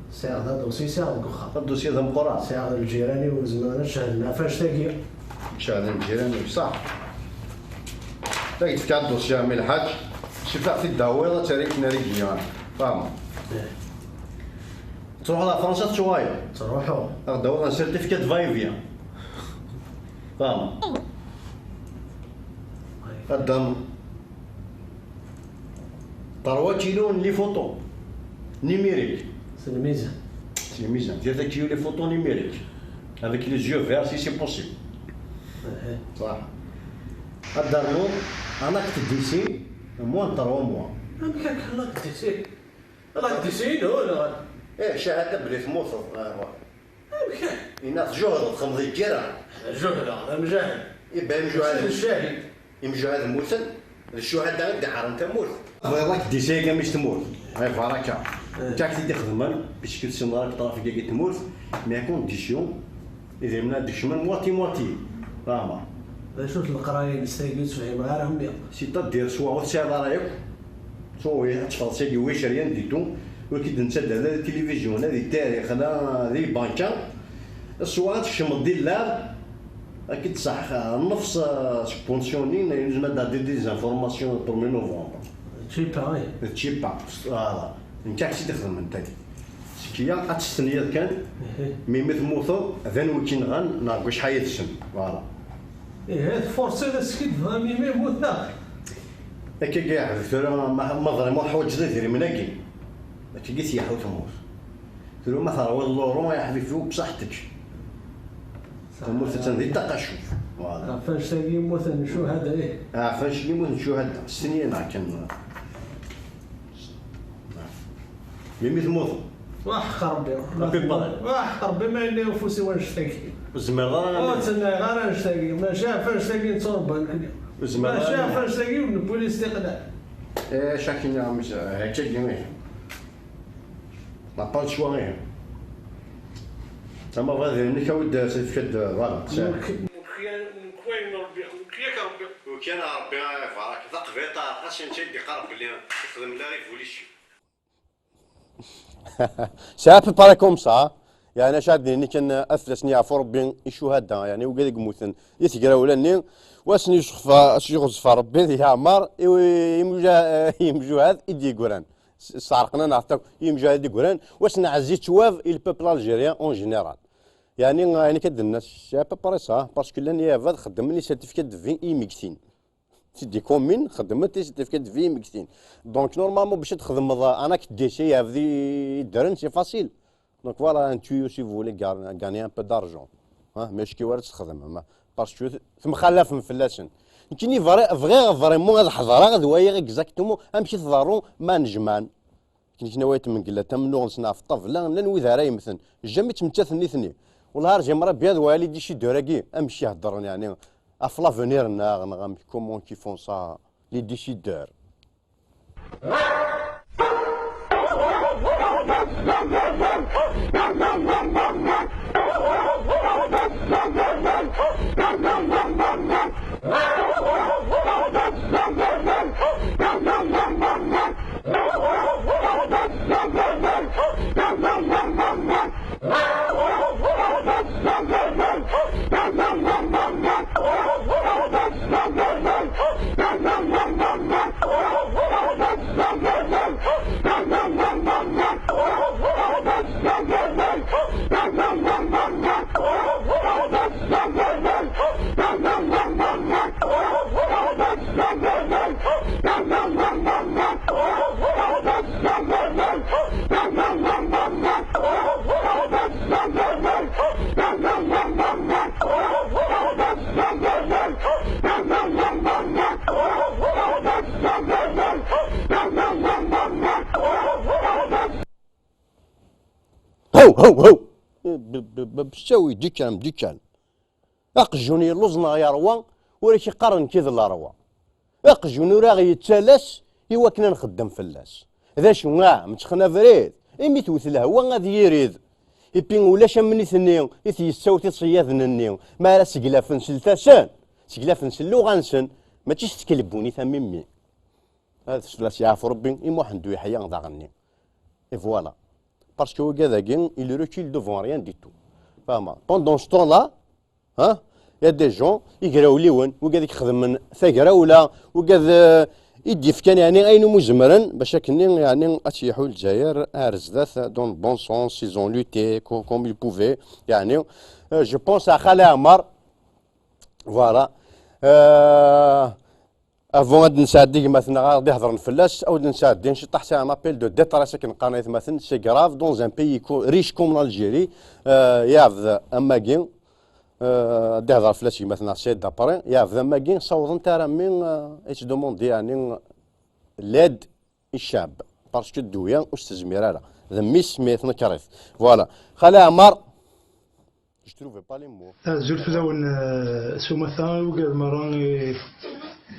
Sɛiɣ d aḍusi, sɛiɣ deg uxxam. Aḍusi d ameqqran. Sɛiɣ d lǧiran-iw, ur zmiren ad cehden ɣef annect-agi. Cehden lǧiran-iw, ṣaḥ. Ad k-d-fkeɣ aḍusi a mmi lḥaǧ, cfiɣ-t-id-tawiḍ, ad terr-ik nar igenni. Fahmeɣ. Eh. Truḥeḍ ɣer Fransa, tettuɣaleḍ. Ttruḥuɣ. Ad d-tawiḍ un certificat de va-et-vient. Fahmeɣ. Ay. Ad d-tawiḍ trois kilos n les photos numériques. C'est le mizan. C'est le mizan. Tirta kilo les photos numériques. Avec les yeux verts, si c'est possible. Eh. Ṣaḥ. Ad d-ternuḍ un acte de décès, moins de trois mois. Amek akka, un acte de décès? Un acte de décès, non, non. Eh, cahada belli temmuteḍ. Ah, wa. Amek? Yenna tjuhdeḍ, txedmeḍ lǧiran. Juhdeɣ, d amjahed. Iban imjuhad. Mačči d ccahid. Imjuhad mmuten, d ccuhada i d-iɛerren tamurt. Bɣiɣ ad k-d-isayeg amek tmurt. Ay baraka. Eh. Nekk ak-t-id-ixedmen, puisque tessneḍ ara ṭṭrafik-agi n tmurt, mais à condition, idrimen ad d-kecmen moitié moitié. Fahmeɣ. D acu-t leqraya-ines tagi, ur tt-fhimeɣ ara mmi. C'est-à-dire, soit ur tesɛiḍ ara yakk, soit ad teffɣeḍ sagi, wic rien du tout, ur k-id-nettadda la di tilivizyu, la di tarix, la di lbanka, soit ad tkecmeḍ di llab, ad k-id-tṣaḥ nnefs, euh, subventionné, yelzem ad d-tɛeddiḍ des informations le premier novembre. Tchipa, oui. Tchipa, voilà. Nekk ak-tt-id-ixedmen tagi. Seg-ya ad testeniḍ kan, mi, mi temmuteḍ, d anwi k-inɣan, neɣ deg wacḥal yid-sen. Voilà. Ihi, tfurṣiḍ ad teskiddbeḍ a mmi, mmuteɣ. Akka i yeɛbed tura, ma, ma vraiment teḥwaǧeḍ idrimen-agi. Akka i tyeḥḥu tmurt. Tura ma terwiḍ l'euro, ya ḥbibi, bṣaḥ-tek. Tamurt attan di ṭṭaqacut. Voilà. Ɣef annect-agi mmuten ccuhada, ih. Ɣef annect-agi mmuten ccuhada. Stenyaneɣ kan. Mi, mi temmuteḍ. Waḥ Rebbi. Rebbi barak. Waḥ Rebbi, ma yella ufus-iw annect-agi. Ur zmireɣ ara. Ur ttnaɣ ara annect-agi. Maca ɣef annect-agi netturebba nekni. Ur zmireɣ ara. Maca ɣef annect-agi ur newwi istiqlal. Eh, chacun a, eh, akka-agi, ih. N'a pas le choix, ih. Ama bɣiɣ d nekk, awi-d certificat de, voilà, c'est. Nekk, nekk, nekk wayen Rebbi, nekk yak Rebbi. Ukan Rebbi, eh, barak. Taqbilt, ah, xas netta i d-iqqar belli ixdem la révolution. C'est à peu près comme ça. Yeɛni acu ad d-nini kan, ad fell-asen yeɛfu Rebbi i ccuhada, yeɛni wigad i yemmuten di tegrawla-nni, u ad sen-yexzef, ad sen-yexzef Rebbi di yeɛmer i, i yimjuha-, i yimjuhad i d-yeggran. S-, sɛerqen-aneɣ-t akk, i yimjuhad i d-yeggran, u ad sen-nɛezzi ttwab i le peuple algérien en général. Yeɛni, ayen akka d-nenna, c'est à peu près ça, parce que llan yabad xeddmen les certificats de vie i yimegtin. C'est des communes, xeddment les certificats de vie i yimegtin. Donc, normalement, bac ad txedmeḍ un acte de décès, yeɛbed i ddren, c'est facile. Donc, voilà, un tuyau, si vous voulez, ga-, gagner un peu d'argent. Hein, mais acku ara tt-txedmem, hein, parce que temxallafem fell-asen. Nekkini bɣi-, bɣiɣ vraiment ad ḥeḍreɣ, ad waliɣ exactement amek i tḍerru ma nejman. Akken i k-nawa tmengla tamnuɣ-nsen ɣef ṭṭabla, llan wid ara yemmten. Jamais ttmettaten nitni. Wellah ar j'aimerais bien ad waliɣ les décideurs-agi, amek i heddren, yeɛni, ɣef l'avenir-nneɣ, neɣ amek, comment ils font ça, les décideurs. Ho, ho, ho! Essawi, dikkan, dikkan. Aqjun yelluẓ neɣ yerwa, ur ak-iqqar nekki d lerwa. Aqjun ur aɣ-yettalas i wakken ad nxeddem fell-as. D acu, ah, mettxen abrid? Imi tewwet lehwa ad yirid. Ipi ulac am nitni i t-yessawt i ṣṣeyyaden-nni, mi ara seglafen s lfasa-nsen, seglafen s lluɣa-nsen, mačči s tkelbunit am mimi. Ad s-, ad s-yeɛfu Rebbi i Muḥend U Yeḥya daɣenni. Et voilà. Parce que wigad-agi, il recule devant rien du tout. Fahma? Pendant ce temps-là, hein, il y a des gens, igrawliwen, wigad i ixedmen tagrawla, wigad, euh, i d-yefkan, yeɛni, ayen umi zemren, bac akken, yeɛni, ad tt-yeḥu Lezzayer ar zdat, dans le bon sens, ils ont lutté co-, comme ils pouvaient, yeɛni, euh, je pense à Xali Ɛmar, voilà. Euh, Avant ad nesɛeddi gma-tneɣ ara d-ihedren fell-as, ad nesɛeddi ciṭṭaḥ, c'est un appel de détresse akken qqaren aytmaten, c'est grave dans un pays co-, riche comme l'Algérie, euh, yeɛbed am wagi, euh, ad d-ihder fell-as gma-tneɣ Saïd Dapri, yeɛbed am wagi, ssawḍen-t armi, euh, ad yettdemandi, yeɛni, l'aide i ccɛeb, parce que ddunit ur s-tezmir ara, d mmi-s mi yettnekkar-it. Voilà. Xali Ɛmar, Je trouve pas les mots. Azul fell-awen, euh, s umata, i wigad merra i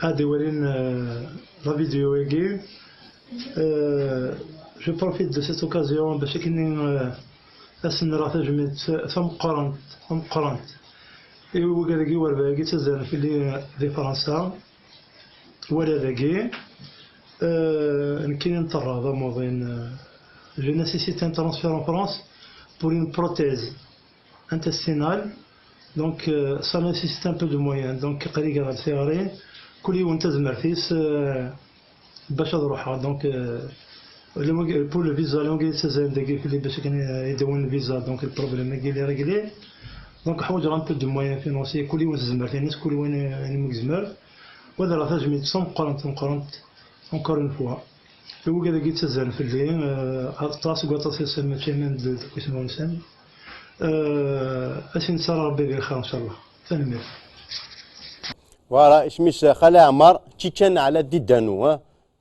ad iwalin, euh, la vidéo-agi. Euh, je profite de cette occasion bac akken, euh, ad sen-rreɣ tajmilt tameqqrant, tameqqrant. I wigad-agi werbaɛ-agi ttazzalen fell-i, euh, di Fransa. Wala dagi, euh, nekkini nṭerreɣ d amuḍin, euh, j'ai nécessité un transfert en France pour une prothèse intestinale. Donc, euh, ça nécessite un peu de moyens. Donc, aql-i ɣer tiɣri, kul yiwen tazmert-is, euh, bac ad ruḥeɣ. Donc, euh, pour le visa, les gens qui ttazzalen dagi fell-i bac akken ad d-awin le visa, donc le problème-agi il est réglé. Donc, ḥwaǧeɣ un peu de moyens financiers, kul yiwen s tezmert-ines, kul yiwen, euh, ayen umi yezmer. Wa d rreɣ tajmilt d tameqqrant, tameqqrant, encore une fois. I wigad-agi yettazzalen fell-i, euh, aṭas deg waṭas yesɛan mačči aman d, d wisem-nsen. Euh, ad sen-yettara Rebbi di lxir, ncallah. Tanemmirt. Voilà, isem-is Xali Ɛmar, Ttikan ɛla Didanu, hein.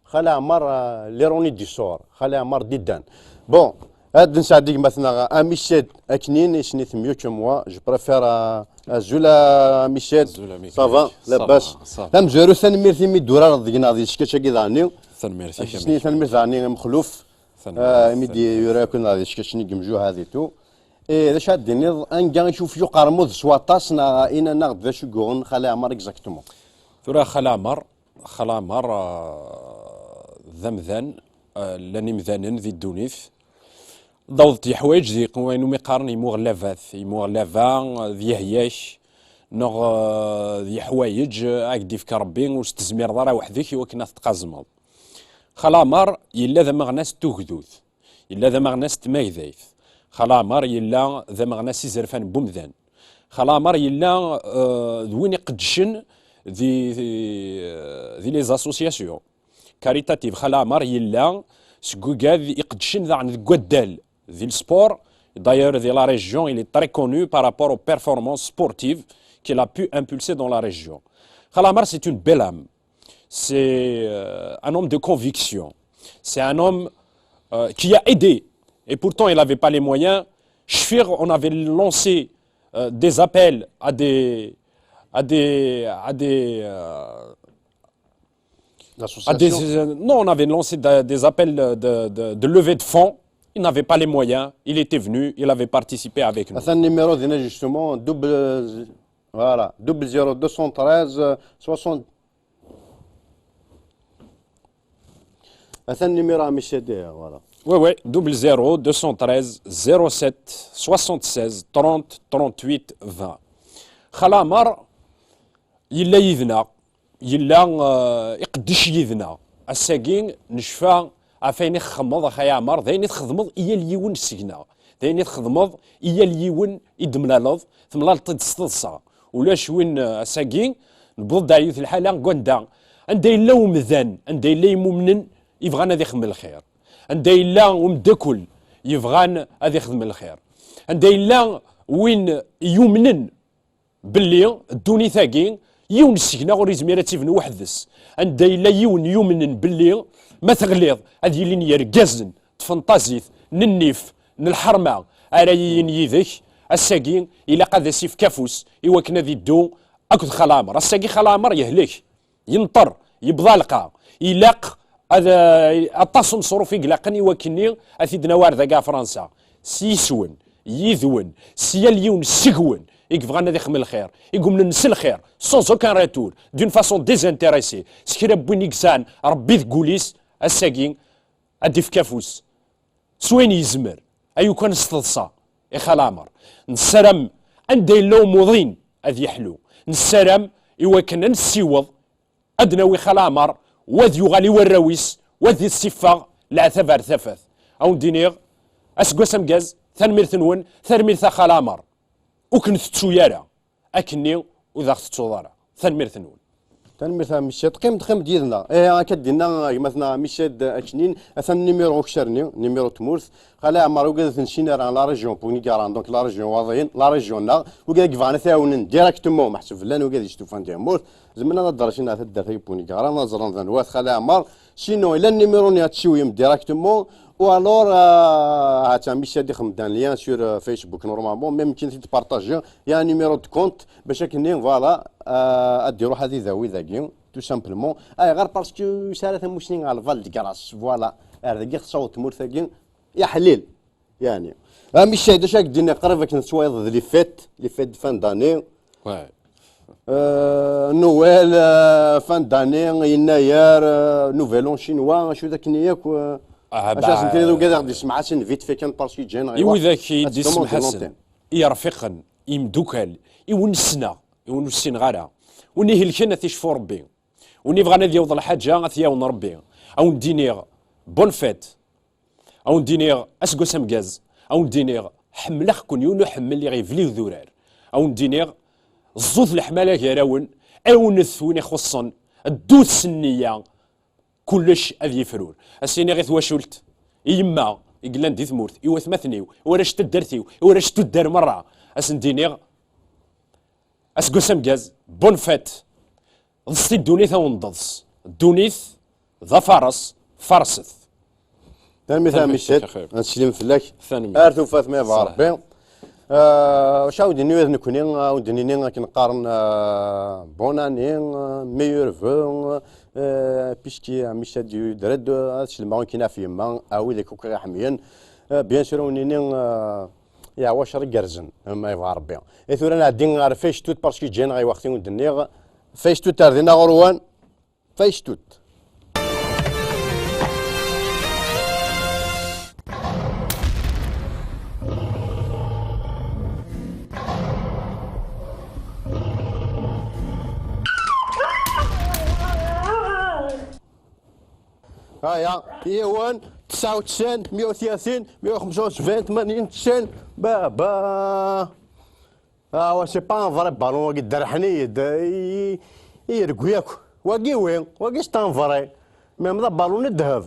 Xali Ɛmar, euh, l'ironie du sort. Xali Ɛmar Didan. Bon, ad nesɛeddi gma-tneɣ Amised Aknin, isni-t mieux que moi. Je préfère, euh, azul a Amised. Azul a Amised. Ça va? Ça va, labas? Ça va. Tamezwarut, tanemmirt imi d-turareḍ deg-neɣ di tsketch-agi daɣni. Tanemmirt-ik, Ad s-nini tanemmirt daɣni i Mexluf. Tanemmirt, euh, imi d-yura akk neɣ di tsketch-nni deg yemjuhad et tout. Et d acu ad d-tiniḍ, anga i k-yufi uqermud s waṭas, neɣ ini-aneɣ-d d acu i yuɣen Xali Ɛmar exactement? Tura Xali Ɛmar, Xali Ɛmar, euh, d amdan, euh, llan imdanen di ddunit. Daweḍ-d yeḥwayeǧ di wayen umi qqaren imuɣlabat, imuɣlaba, euh, d yeḥyac, neɣ, euh, d yeḥwayeǧ, euh, ad ak-d-ifk Rebbi, ur s-tezmireḍ ara weḥd-k i wakken ad t-tqazmeḍ. Xali Ɛmar yella d ameɣnas n tugdut, yella d ameɣnas n tmagdayt. Xali Ɛmar yella d ameɣnas izerfan n wemdan. Xali Ɛmar yella, euh, d win iqeddcen di, di, di les associations caritatives. Xali Ɛmar yella seg wigad iqeddcen daɣen deg waddal, di le sport. D'ailleurs, di la région, il est très connu par rapport aux performances sportives qu'il a pu impulser dans la région. Xali Ɛmar, c'est une belle âme. C'est, euh, un homme de conviction. C'est un homme, euh, qui a aidé. Et pourtant, il n'avait pas les moyens. Je suis fier, on avait lancé, euh, des appels à des, à des, à des, euh, à des, euh, non, on avait lancé de, des appels de, de, de levée de fonds. Il n'avait pas les moyens. Il était venu, il avait participé avec nous. Atan numéro dina, justement, double, voilà, double zéro deux cent treize, soixante. Atan numéro à Michel, voilà. Oui, oui, double zéro deux cent treize zéro sept soixante-seize trente trente-huit vingt. Xali Ɛmar yella yid-neɣ, yella, euh, iqeddec yid-neɣ. Ass-agi necfa ɣef ayen i txedmeḍ a Xali Ɛmar, d ayen i txedmeḍ i yal yiwen seg-neɣ, d ayen i txedmeḍ i yal yiwen i d-temlaleḍ, temlaleḍ-t-id s teḍsa. Ulac win, euh, ass-agi newweḍ-d ɛyut lḥala deg wanda, anda yella umdan, anda yella imumnen yebɣan ad ixdem lxir, anda yella umeddakel yebɣan ad ixdem lxir, anda yella win yumnen belli ddunit-agi yiwen seg-neɣ ur yezmir ad tt-ibnu weḥd-s. Anda yella yiwen yumnen belli ma teɣliḍ ad yilin yergazen n tfenṭazit, n nnif, n lḥerma ara yilin yid-k, Ass-agi, ilaq ad as-ifk afus i wakken ad iddu akked Xali Ɛmer. Ass-agi, Xali Ɛmer yehlek, yenṭer, yebḍa lqa. Ilaq ad, eh, aṭas n ṣṣruf i ilaqen i wakken-nni ad t-id-nawi ar dagi ɣer Fransa. S yis-wen, yid-wen, s yal yiwen seg-wen i yebɣan ad ixdem lxir, i yumnen s lxir, sans aucun retour, d'une façon désintéressée, s kra n win i yesɛan Rebbi deg wul-is, ass-agi ad d-ifk afus s wayen yezmer, ay ukan s teḍsa, i Xali Ɛmer. Nessaram anda yella umuḍin ad yeḥlu. Nessaram i wakken ad nessiweḍ, ad d-nawi Xali Ɛmer, u ad yuɣal i warraw-is, u ad yessiffeɣ leɛtab ar tafat. A wen-d-iniɣ, aseggas ameggaz, tanemmirt-nwen, tanemmirt a Xali Ɛmer. Ur ken-tettu ara. Akkenni ur d aɣ-tettuḍ ara. Tanemmirt-nwen. Tanemmirt a Michel. Qqim-d, qqim-d yid-neɣ. Eh, akka d-yenna gma-tneɣ Michel Aknin, atan numéro ukessar-nni, numéro n tmurt. Xali Ɛmer, ugad ur t-nessin ara, la région Pouni-Garan, donc la région Waḍiyen, la région-nneɣ. Ugad i yebɣan ad t-ɛawnen directement, meḥsub llan ugad yestufan tamurt. Zemren ad d-rsen ar taddart-agi n Pouni-Garan, ad ẓren d anwa-t Xali Ɛmer. Sinon, yella numéro-nni ad tessiwlem directement. Ou alors, euh, ha-tt-a Michel ad ixdem-d un lien sur, euh, Facebook, normalement, même kan ad t-id-partager, il y a un numéro de compte, bac akken, voilà, euh, ad d-iruḥ ad idawi dagi, tout simplement. Ayɣer? Parce que yesɛa tamusni ɣer Val de Grâce, voilà. Ar dagi tessaweḍ tmurt-agi, i Ḥlil, yeɛni. A Michel, d acu ara k-d-iniɣ, qrib akken tettwayeḍ d les fêtes, les fêtes de fin d'année. Ouais. Euh, Noël, euh, fin d'année, Yennayer, euh, Nouvel An chinois, acu d akken yakk, euh, ah, acu asen-tiniḍ, ugad ad aɣ-d-isemḥasen vite fait kan parce que ǧǧan, i widak i d-isemḥasen, i yerfiqen, i yimdukal, i win ssneɣ, i win ur ssineɣ ara, win ihelken ad t-icfu Rebbi, win ibɣan ad yaweḍ lḥaǧa ad t-yawen Rebbi. A wen-d-iniɣ, bonne fête. A wen-d-iniɣ aseggas ameggaz, a wen-d-iniɣ ḥemmleɣ-ken, yiwen uḥemmel iɣ-ibli d urar. A wen-d-iniɣ ẓẓut leḥmala gar-awen, ɛiwnet win ixuṣṣen, ddut s nniya, kullec ad yefrur. A s-iniɣ i twacult, i yemma i yellan di tmurt, i watmaten-iw, i warrac n taddart-iw, i warrac n tuddar merra, a sen-d-iniɣ aseggas ameggaz, bonne fête. Ḍset i ddunit a wen-d-teḍs. Ddunit d afares, farset. Tanemmirt a Michel, ad neslim fell-ak. Tanemmirt. Ar tufat ma yebɣa Rebbi. Euh, acu ara wen-d-nini ula d nekkni, ad wen-d-nini akken qqaren, euh, bonne année, euh, meilleurs vœux, euh, puisque, euh, Michel d-, d-, ad selmeɣ akken ɣef yemma, a wid akk i ɣ-iḥemmlen. Euh, bien sûr, ad wen-nini, euh, yeɛwa ccer igerrzen, ma yebɣa Rebbi. I tura nɛeddi ɣer Feichtut, parce que ǧǧan ɣer lweqt i wen-d-nniɣ. Feichtut ar dinna ɣur-wen. Feichtut. Aya, yiwen, tesɛa u tesɛin, meyya u tlatin, meyya u xemsa u sebɛin, tmanya u tesɛin, baba. Ah, ouais, c'est pas un vrai ballon, wagi derrḥen-iyi-d, i, i yergwi akk. Wagi wi, wagi c'est un vrai. Même d aballon n ddheb.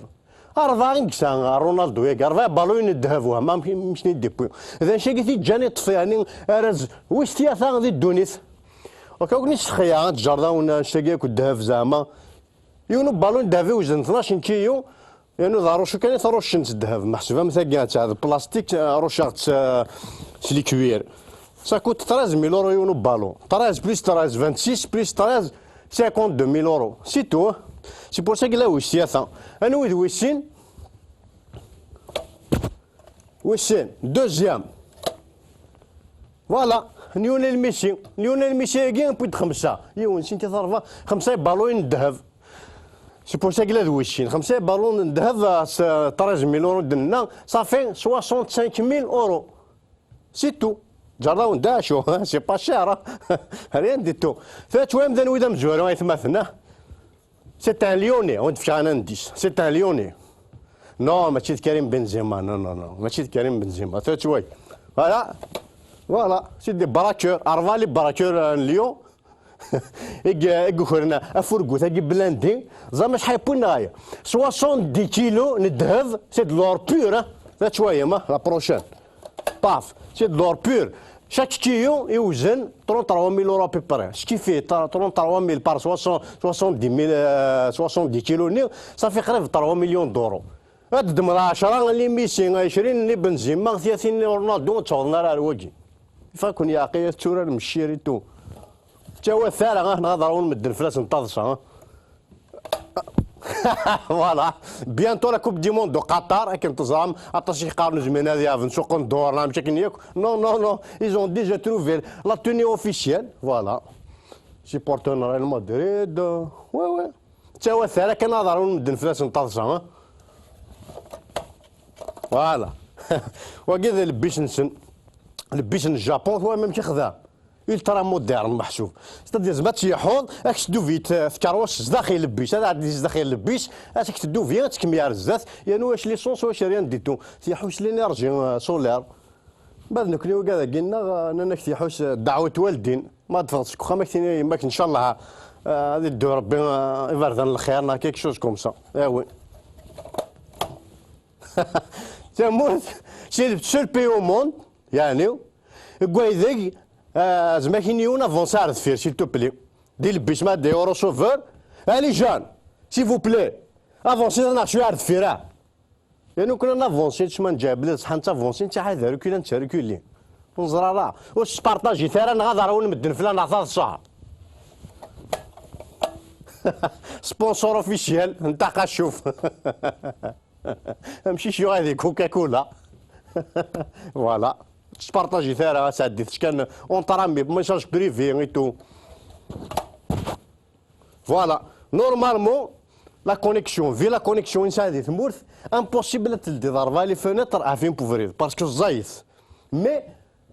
Arbaɛ i yesɛa Ronaldo yagi, arbaɛ balon n ddheb, wah, ma mkini depuis. D acu-agi t-iǧǧan iṭṭef, yeɛni, arraz wis tlata di ddunit. Ok, ur ken-istexya, ad tjerrdeḍ annect-agi akk ddheb zeɛma. Yiwen ubalun ddheb iweznen tnac n kiyu, yernu d arucu kan i t-ruccen s ddheb. Meḥsub am tagi, atta d plastik, eh, rucceɣ-tt, eh, s likwir. Ça coûte treize mille euros yiwen ubalun. Treize plus treize, vingt-six plus treize, cinquante-deux mille euros. C'est tout, hein. C'est pour ça que là, wis tlata. Anwa d wis sin? Wis sin, deuxième. Voilà, Lionel Messi. Lionel Messi-agi, wwi-d xemsa. Yiwen, sin, tlata, rebɛa, xemsa ibalun n ddheb. C'est pour ça que là, d wis sin. Xemsa ibalun n ddheb, ah, s treize mille euros d-nenna, ça fait soixante-cinq mille euros. C'est tout. Ǧerrawen d acu, hein, c'est pas cher, hein. Rien du tout. Tura twayem d anwa i d amezwaru, aytmaten, ah? C'est un Lyonnais, on te fait un indice. C'est un Lyonnais. Non, mačči d Karim Benzema, non, non, non, mačči d Karim Benzema. Tura twayem. Voilà. Voilà, c'est des braqueurs. Arbaɛ les braqueurs, euh, Lyon. I y-, i yukren afurgut-agi blindé. Ẓer acḥal wwin aya. Soixante-dix kilos n ddheb, c'est de l'or pur, hein. Tura twayem, hein, la prochaine. Paf, c'est de l'or pur. Chaque kilo iwzen trente-trois mille euros à peu près. Ce qui fait trente-trois mille par soixante, soixante-dix mille, euh, soixante-dix kilos-nni, ça fait qrib trois millions d'euros. Ad d-ddmeḍ ɛecra n Messi, ɛecrin n Benzema, tlatin n Ronaldo, ur ttawḍen ara ar wagi. Ifa-ken yeɛqi ad turarem cciritu. Ttawat ara, ah, neɣ ad ṛwun medden fell-asen taḍsa, ah. Voilà. Bientôt la Coupe du Monde au Qatar, akken teẓram, aṭas i yeqqaren ur zmiren ad yaɛben suq n ddhur, neɣ amek akken yakk. Non, non, non, ils ont déjà trouvé la tenue officielle, voilà. Supporter n Real Madrid, euh, ouais, ouais. Ttawat ara kan ad ṛwun medden fell-asen taḍsa, ah. Voilà. Wagi d lebbic-nsen. Lebbic n Japun, twam amek ixdam. Ultra moderne, meḥsub. C'est-à-dire, zma ad tt-yeḥuḍ, ad k-teddubi t-, tkerwas sdaxel lebbic, ad ɛeddi sdaxel lebbic, ad k-teddubi, ad tekkem ar zdat, yernu ulac l'essence, ulac rien du tout. Tḥus l'énergie, euh, solaire. Ma d nekni wigad-agi-nneɣ, euh, nnan-ak tḥus, euh, ddeɛwat waldin. Ma d-teffɣeḍ seg uxxam, ad k-tini yemma-k, ncallah, euh, ad iddu Rebbi, euh, iberdan n lxir, neɣ quelque chose comme ça. Eh oui. Tamurt, c'est le seul pays au monde, yeɛni, deg waydeg, euh, zma ad k-yini yiwen avancé ar deffir, s'il te plaît. Di lebbic ma d Euro Sauveur, allez Jeanne, s'il vous plaît, avancez-aneɣ cwiya ar deffir, ah. Yernu kan ad avancé, ttma nǧeɛbel, ṣṣeḥ nettavanci, nettaḥadar, reculer, nettarekuli. Ur neẓra ara. Ur spartajit ara, neɣ ad ṛwun medden fell-aneɣ taḍsa. Sponsor officiel n Taqacuf. Amcic yuɣal di Coca-Cola. Voilà. Ur spartajit ara, sɛeddit kan entre amis, message privé et tout. Voilà. Normalement, la connexion, vu la connexion i nesɛa di tmurt, impossible ad teldiḍ rebɛa les fenêtres ɣef yiwen ubrid, parce que ẓẓayet. Mais,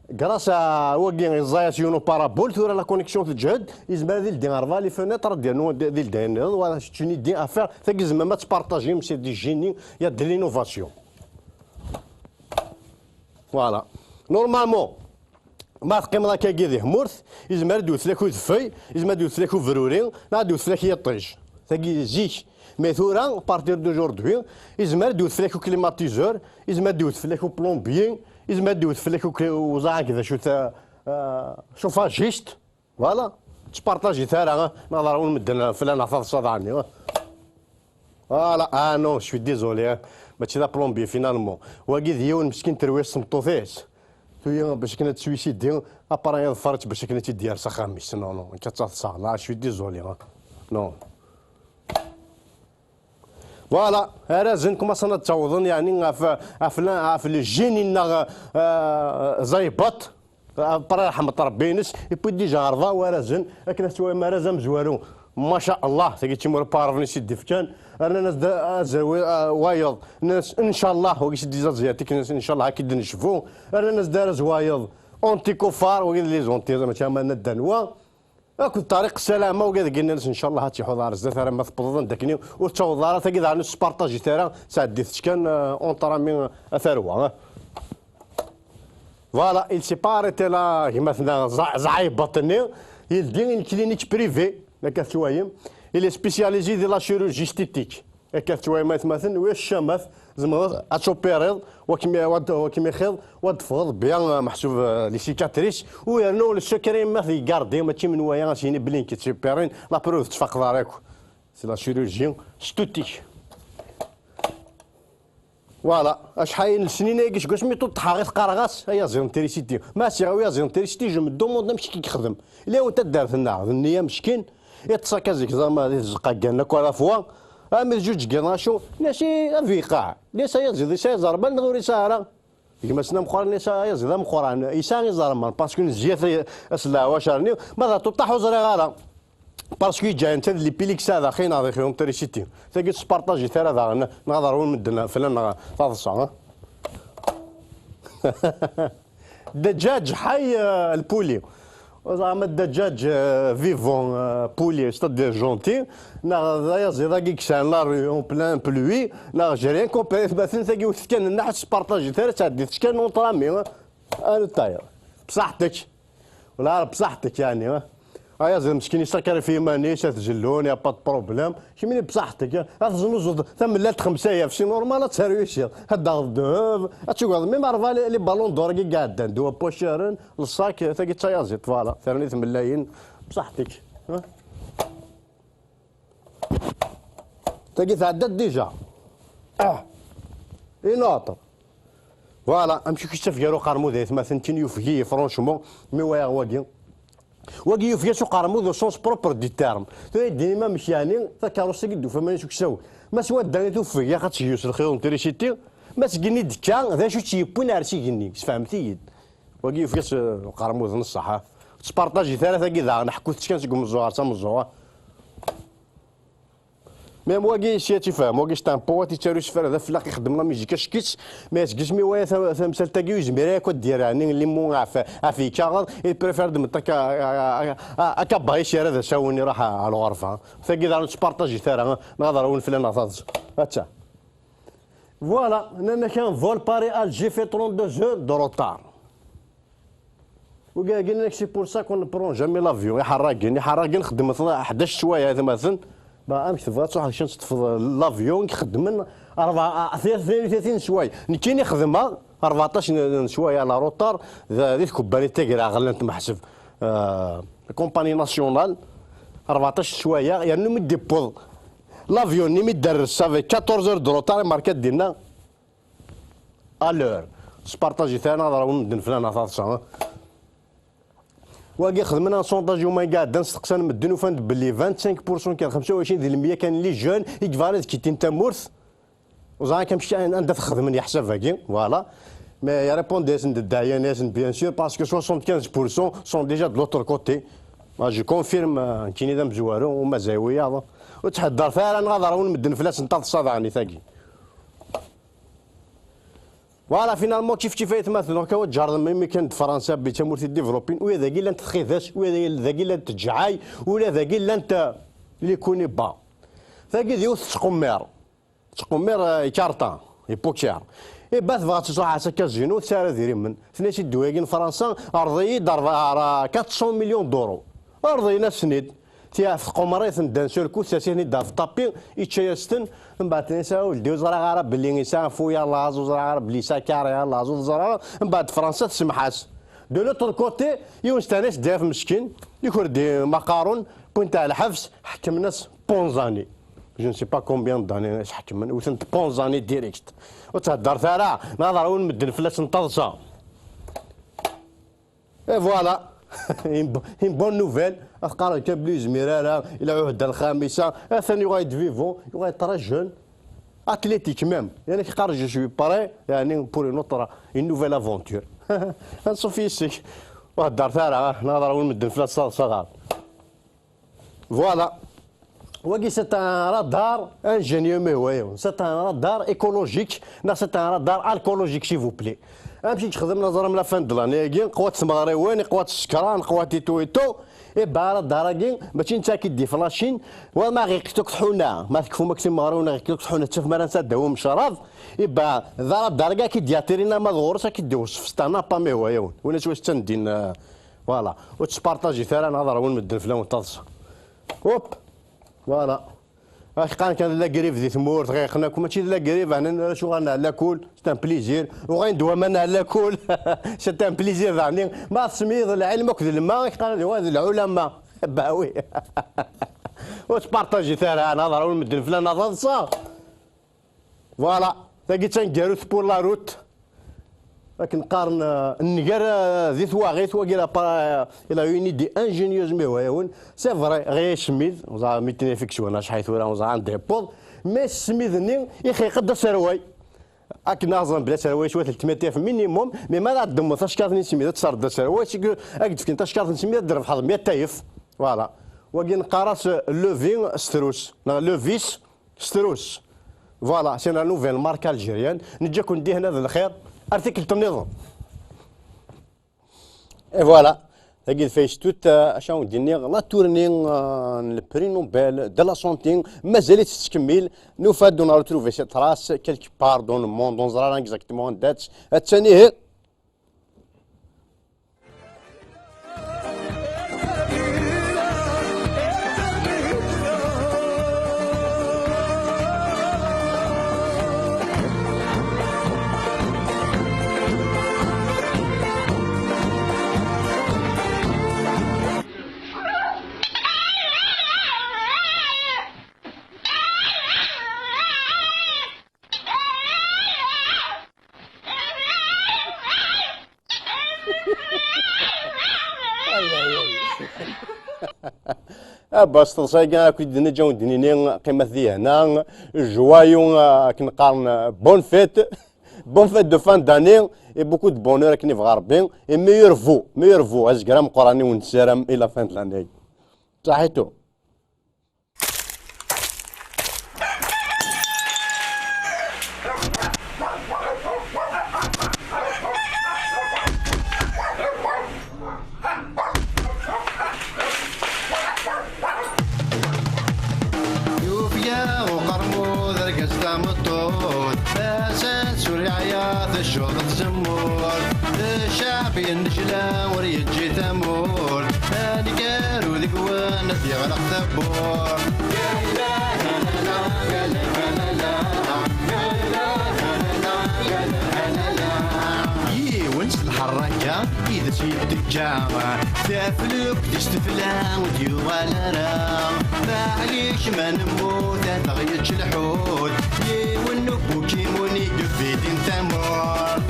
grâce à wagi, ẓẓayet yiwen uparabole, tura la connexion teǧhed, yezmer ad ildi rebɛa les fenêtres, ad d-yernu ad ildi ayen nniḍen, voilà, c'est une idée à faire, tagi tzemrem ad tpartajim, c'est du génie, il y a de l'innovation. Voilà. Normalement, ma teqqimeḍ akkagi di tmurt, yezmer ad d-iwet fell-ak udfel, yezmer ad d-iwet fell-ak ubruri, neɣ ad d-iwet fell-ak yiṭij. Tagi zik. Mais tura, à partir d'aujourd'hui, yezmer ad d-iwet fell-ak uclimatiseur, yezmer ad d-iwet fell-ak uplombier, yezmer ad d-iwet fell-ak u-, uẓaɛak d acu-t, euh, chauffagiste. Voilà. Ur spartajit ara, neɣ ad ṛwun medden fell-aneɣ taḍsa daɣen. Voilà. Ah non, je suis désolé, hein. Mačči d aplombier, finalement. Wagi d yiwen meskin terwi-as tmeṭṭut-is. Tuya bac akken ad teswisidi, après iḍfer-itt bac akken ad tt-id-yerr s axxam-is. Non, non, akka d taḍsa. Là, je suis désolé, hein. Non. Voilà, arrazen kumaṣan ad ttawḍen, yeɛni, ɣef, ɣef la, ɣef le génie-nneɣ, euh, Zaybaṭ. Après, ṛeḥmet Ṛebbi-ines, yewwi-d déjà rebɛa warrazen, akken ad twayem arraz amezwaru. Maca Allah, tagi d timura n Paravnis i d-ifkan. Rnan-as-d azal wi-, ah, wayeḍ. Nnan-as, ncallah, wagi s-d-izaẓ-, ncallah, ad k-id-necbu. Rnan-as-d arraz wayeḍ, anti-kuffar, wagi d les anti, mačči am nadda n wa. Akked Ṭariq Ssalama, wagi deg nnan-as, ncallah, ad tt-iḥuḍ ar zdat, ara ma tewwḍeḍ anda akken ur tettaweḍ ara, tagi daɣen ur tespartajit ara, sɛeddit-tt kan, euh, entre amis, a tarwa, eh. Voilà, il s'est pas arrêté là, gma-tneɣ Za-, Zɛaybaṭ-nni, yeldi une clinique privée, akka tettwayem. Il est spécialisé de la chirurgie esthétique. Akka tettwayem aytmaten, wi ccamat, tzemreḍ ad tupiriḍ, wa kem-, wa d-, wa kem-ixiḍ, wa d-teffɣeḍ bien, euh, meḥsub, euh, les cicatrices, u yernu le secret ma t-igardi, mačči menwala ad s-yini belli nekk ttupiriɣ, la preuve tettfaqeḍ ara akk. C'est la chirurgie esthétique. Voilà, acḥal n lesnin ayagi seg wasmi ṭuṭṭḥeɣ i t-qqareɣ-as ayaziḍ n trisiti. Ma as-iɣaw ayaziḍ n trisiti, je me demande amek i k-yexdem. Ila yiwet taddart-nneɣ, d nniya meskin, iṭṭes akka zik ẓama di tzeqqa ggan akk ala fwa. Armi d juǧ n yiḍ acu, nnas-i a Biqaɛ, nnas ayaziḍ yesɛa iẓerman neɣ ur yesɛi ara? Gma-s n ameqqran, nnas ayaziḍ ameqqran yesɛa iẓerman, parce que nezzi-as leɛwacer-nni, ma d aṭuṭṭaḥ ur ẓriɣ ara. Parce que yeǧǧa netta d lipili i yesɛa daxi neɣ daxi n trisiti. Tagi tespartajit ara daɣen, neɣ ad ṛwun medden fell-aneɣ taḍsa, eh? Ddaǧaǧ ḥay, euh, lpuli. Zeɛma ddaǧaǧ, euh, vivant, euh, poulet, c'est-à-dire gentil. Neɣ d ayaziḍ-agi yesɛan la rue en plein pluie, neɣ j'ai rien compris, atmaten tagi ur t-fkan nnaḥ, tespartajit ara, sɛeddit-tt kan entre amis, eh? Ar ṭayr. Bṣaḥ-tek. Wala ara bṣaḥ-tek, yeɛni, eh? Ayaziḍ meskin yessakrifi iman-is, ad t-zellun, y a pas de problème. Kemmini bṣaḥ-tek, eh? Ad teznuzuḍ tamellalt xemsa alaf, c'est normal ad terwissiḍ. Ad d-taɣeḍ ddheb, ad tugadeḍ, même rebɛa les, les ballons d'or-agi i iɛeddan, ddwa n waccaren, le sac, tagi d tayaziḍt, voilà. Terniḍ tmellayin, bṣaḥ-tek, eh? Tagi tɛedda-d déjà. Ah. Une autre. Voilà, amek i k-yettaf gar uqermud ay atmaten, tin yufeg-iyi, franchement, mi wayeɣ wagi. Wagi yufeg-as uqermud au sens propre du terme. Tura yeddin-im amek yeɛni, takeṛṛust-agi d-tufa iman-is uksaw. Ma s wadda i tufeg, yaxat seg-s lxir n trisiti, ma seg-nni d-tekka, d acu tt-yewwin ar seg-nni, sfehmet-iyi-d. Wagi yufeg-as, eh, uqermud n ṣṣeḥ, ha. Ttparṭajit ara tagi daɣen, ḥkut-tt kan seg umeẓẓuɣ ar tameẓẓuɣt. Même wagi, si ad tifhem, wagi c'est un poète, yettaru isefra d aflaq, ixeddem la musique acek-itt, mais seg asmi waya ta-, tamsalt-agi ur yezmir ara akk ad d-yerr, ɛni, limu ɣef, ɣef yikaɣeḍ, il préfère d-meṭṭ akka, akka, akka, akka, akka, baɣ-is ara d asawen iruḥ ɣer lɣerba. Tagi daɣen ur ttparṭajit ara, neɣ ad rewlen fell-aneɣ taḍsa. Atta. Voilà, nnan-ak un vol Paris-Alger fait trente-deux heures de retard. Wigi-agi, c'est pour ça qu'on ne prend jamais l'avion. Iḥerragen, iḥerragen xeddmen ḥdac sswayeɛ, ay atmaten. Ba, amek tebɣa ad truḥeḍ kra teṭṭfeḍ l'avion i ixeddmen rebɛa, a, tlatin, tlatin sswayeɛ. Nekkini xedmeɣ rbeɛṭac n, n sswayeɛ la retard d, di tkebbanit tagraɣ llant meḥseb, euh, compagnie nationale, rbeɛṭac sswayeɛ, yernu mi d-iwweḍ l'avion-nni, mi d-ires avec quatorze heures de retard, imerka dinna à l'heure. Spartajit ara, ad rawin medden fell-aneɣ taḍsa, hein. Wagi xedmen un sondage yuma iɛeddan, steqsan medden, ufan-d belli vingt-cinq pour cent kan, xemsa u ɛecrin di lemya kan, les jeunes i yebɣan ad kittin tamurt. Ur ẓriɣ amek, anda t-xedmen yeḥsab-agi, voilà. Mais répondent-asen-d, dɛiyan-asen, bien sûr, parce que soixante-quinze pour cent sont déjà de l'autre côté. Moi, je confirme, euh, nekkini d amezwaru, u mazal wiyaḍ. Ur ttḥeddret ara, neɣ ad rawin medden fell-asen taḍsa daɣen i tagi. Voilà, finalement, kif kif ay atmaten, akka wa tjerrem imi kan d Fransa, bi tamurt i développin, u yadagi llant txidas, u yadagi llant tǧeɛɛay, u yadagi llant, euh, les connus pas. Tagi d yiwet tettqemmir. Tettqemmir, euh, ikarta, les poker. Iba tebɣa ad truḥ ar kazinu, tessara idrimen. Tenna-as i ddwa-agi n Fransa, rḍ-iyi-d ar, ar quatre cents millions d'euros. Rḍin-asen-id. Tiɛef tqummer-iten d'un seul coup, ters-iten-id ɣef ṭṭapi, ičča-yas-ten, mbeɛd tenna-as, a uldi, ur ẓriɣ ara belli yesɛa fou ya laẓ, ur ẓriɣ ara belli yesɛa carré ya laẓ, ur teẓriɣ ara. Mbeɛd Fransa tsemmeḥ-as. De l'autre côté, yiwen s-tenna-as, d meskin, ikerdi maqarun, wwin-t ɣer lḥebs, ḥekmen-as onze années. Je ne sais pas combien d'années i s-ḥekmen, wten-t onze années direct. Ur theddret ara, neɣ ad rawin medden fell-asen taḍsa. Et voilà. Une bo-, une bonne nouvelle. Ad qqareɣ kan belli ur yezmir ara, ila ɛuhda lxamisa, atan yuɣal-d vivant, yuɣal-d très jeune, athlétique même. Yeɛni, yeqqar, je suis prêt, yeɛni, pour une autre, une nouvelle aventure. Anṣuf yes-k. Ur heddret ara, neɣ ad rawin medden fell-as taḍsa. Voilà. Wagi, c'est un radar ingénieux, mais ouais, c'est un radar écologique, non, c'est un radar alcoolologique, s'il vous plaît. Amek i yexdem, neẓra la fin de l'année-agi, qwat tmeɣriwin, qwat ssekran, qwat et tout et tout. Et ben, radar-agi, mačči netta i d-iflacin, wa ma ɣiqet akk tḥuna, ma tekfum akk timeɣriwin, ɣiqet akk tḥuna, tettafem ara netta d awim ccrab. Et ben, d radar-agi i d-yatirin ama d ɣur-s, i d-iwsef s tanapa, mais ouais, win s wass ttandin, euh, voilà. Ur ttpartajit ara, neɣ ad rawin medden fell-awen taḍsa. Hop. Voilà. Ax qqaren kan d la grippe di tmurt, ɣiqen akk, mačči d la grippe, hnan ara s uɣalen ar lakul, c'est un plaisir. Uɣalen-d waman ar lakul, c'est un plaisir daɣen. Ma tesmiḍ lɛilm akked lma, ax qqaren d wa d lɛulama. Bah oui. Ur ttpartajit ara, ad rawin medden fell-aneɣ taḍsa. Voilà, tagi d taneggarut pour la route. Akken qqaren, euh, nnger, euh, di twaɣit, wagi la pa-, il a une idée ingénieuse, mais ouais, c'est vrai, ɣer ssmid, ur ẓriɣ mi ten-ifek s wana acḥal tura, ur ẓriɣ anda yewweḍ, mais ssmid-nni ixeq-d aserway. Akken neẓra bla aserway, s wat tletmya tayef minimum, mais ma ad d-temmeḍ tacekkart n ssmid, ad tesreḍ aserway, c'est que ad k-d-fken tacekkart n ssmid, ad d-trebḥeḍ mya tayef. Voilà. Wagi neqqar-as, euh, levis s trus, neɣ levis Strus. Voilà, c'est la nouvelle marque algérienne. Neǧǧa-ken dihin ad lxir. Ar tikkelt nniḍen. Et voilà. Tagi d Faystut, euh, acu d-nniɣ, la tournée, euh, n le prix Nobel de la santé, mazal-itt tettkemmil. Nufa-d, on a retrouvé cette race quelque part dans le monde, ur neẓri ara exactement anda-tt. Attan ihi. Abas teḍsa-agi akk i d-neǧǧ ad wen-d-nini qqimet di hna, joyeux, akken qqaren, bonne fête, bonne fête de fin d'année et beaucoup de bonheur akken ibɣa Rebbi, et meilleurs vœux, meilleurs vœux, azger ameqqran i wen-nessaram i la fin de l'année. Saḥitu. Yufeg-aɣ uqermud, argaz tameṭṭut, tasa tessuliɛya, teccuḍ tzemmurt, cceɛb yennejla ur yeǧǧi tamurt, aneggaru deg-wen ad d-yeɣleq tawwurt. Yiwen s lḥerraka i d as-yetteǧǧa, taflukt-is tefla ur d-yuɣal ara. Maɛlic ma nemmut ad aɣ-yečč lḥut, yiwen n ubukimun i yebidin tamurt.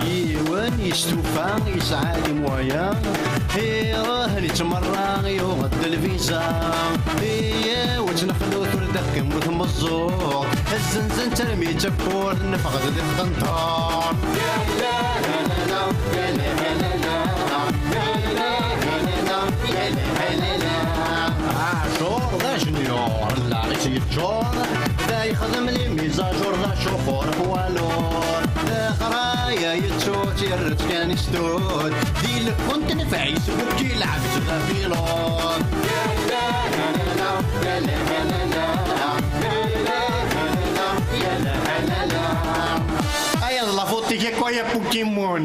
Yiwen yestufa yesɛa les moyens, iruḥ yettmerra yuɣ-d lviza. Iyaw ad tt-nexlu tura d akken bu tmeẓẓuɣt, azzenzen-tt armi d tawwurt, neffeɣ-d di tqenṭert. Aɛjur d ajenyur, lɛib yeččur, da yexdem les mises à jour, d acuxur poids lourd. Leqraya yettu-tt, yerra-tt kan i stud, di lkunt nefɛis, bukki lɛeb-tt d apilud. Aya d la faute-ik akk, ay a Pokémon.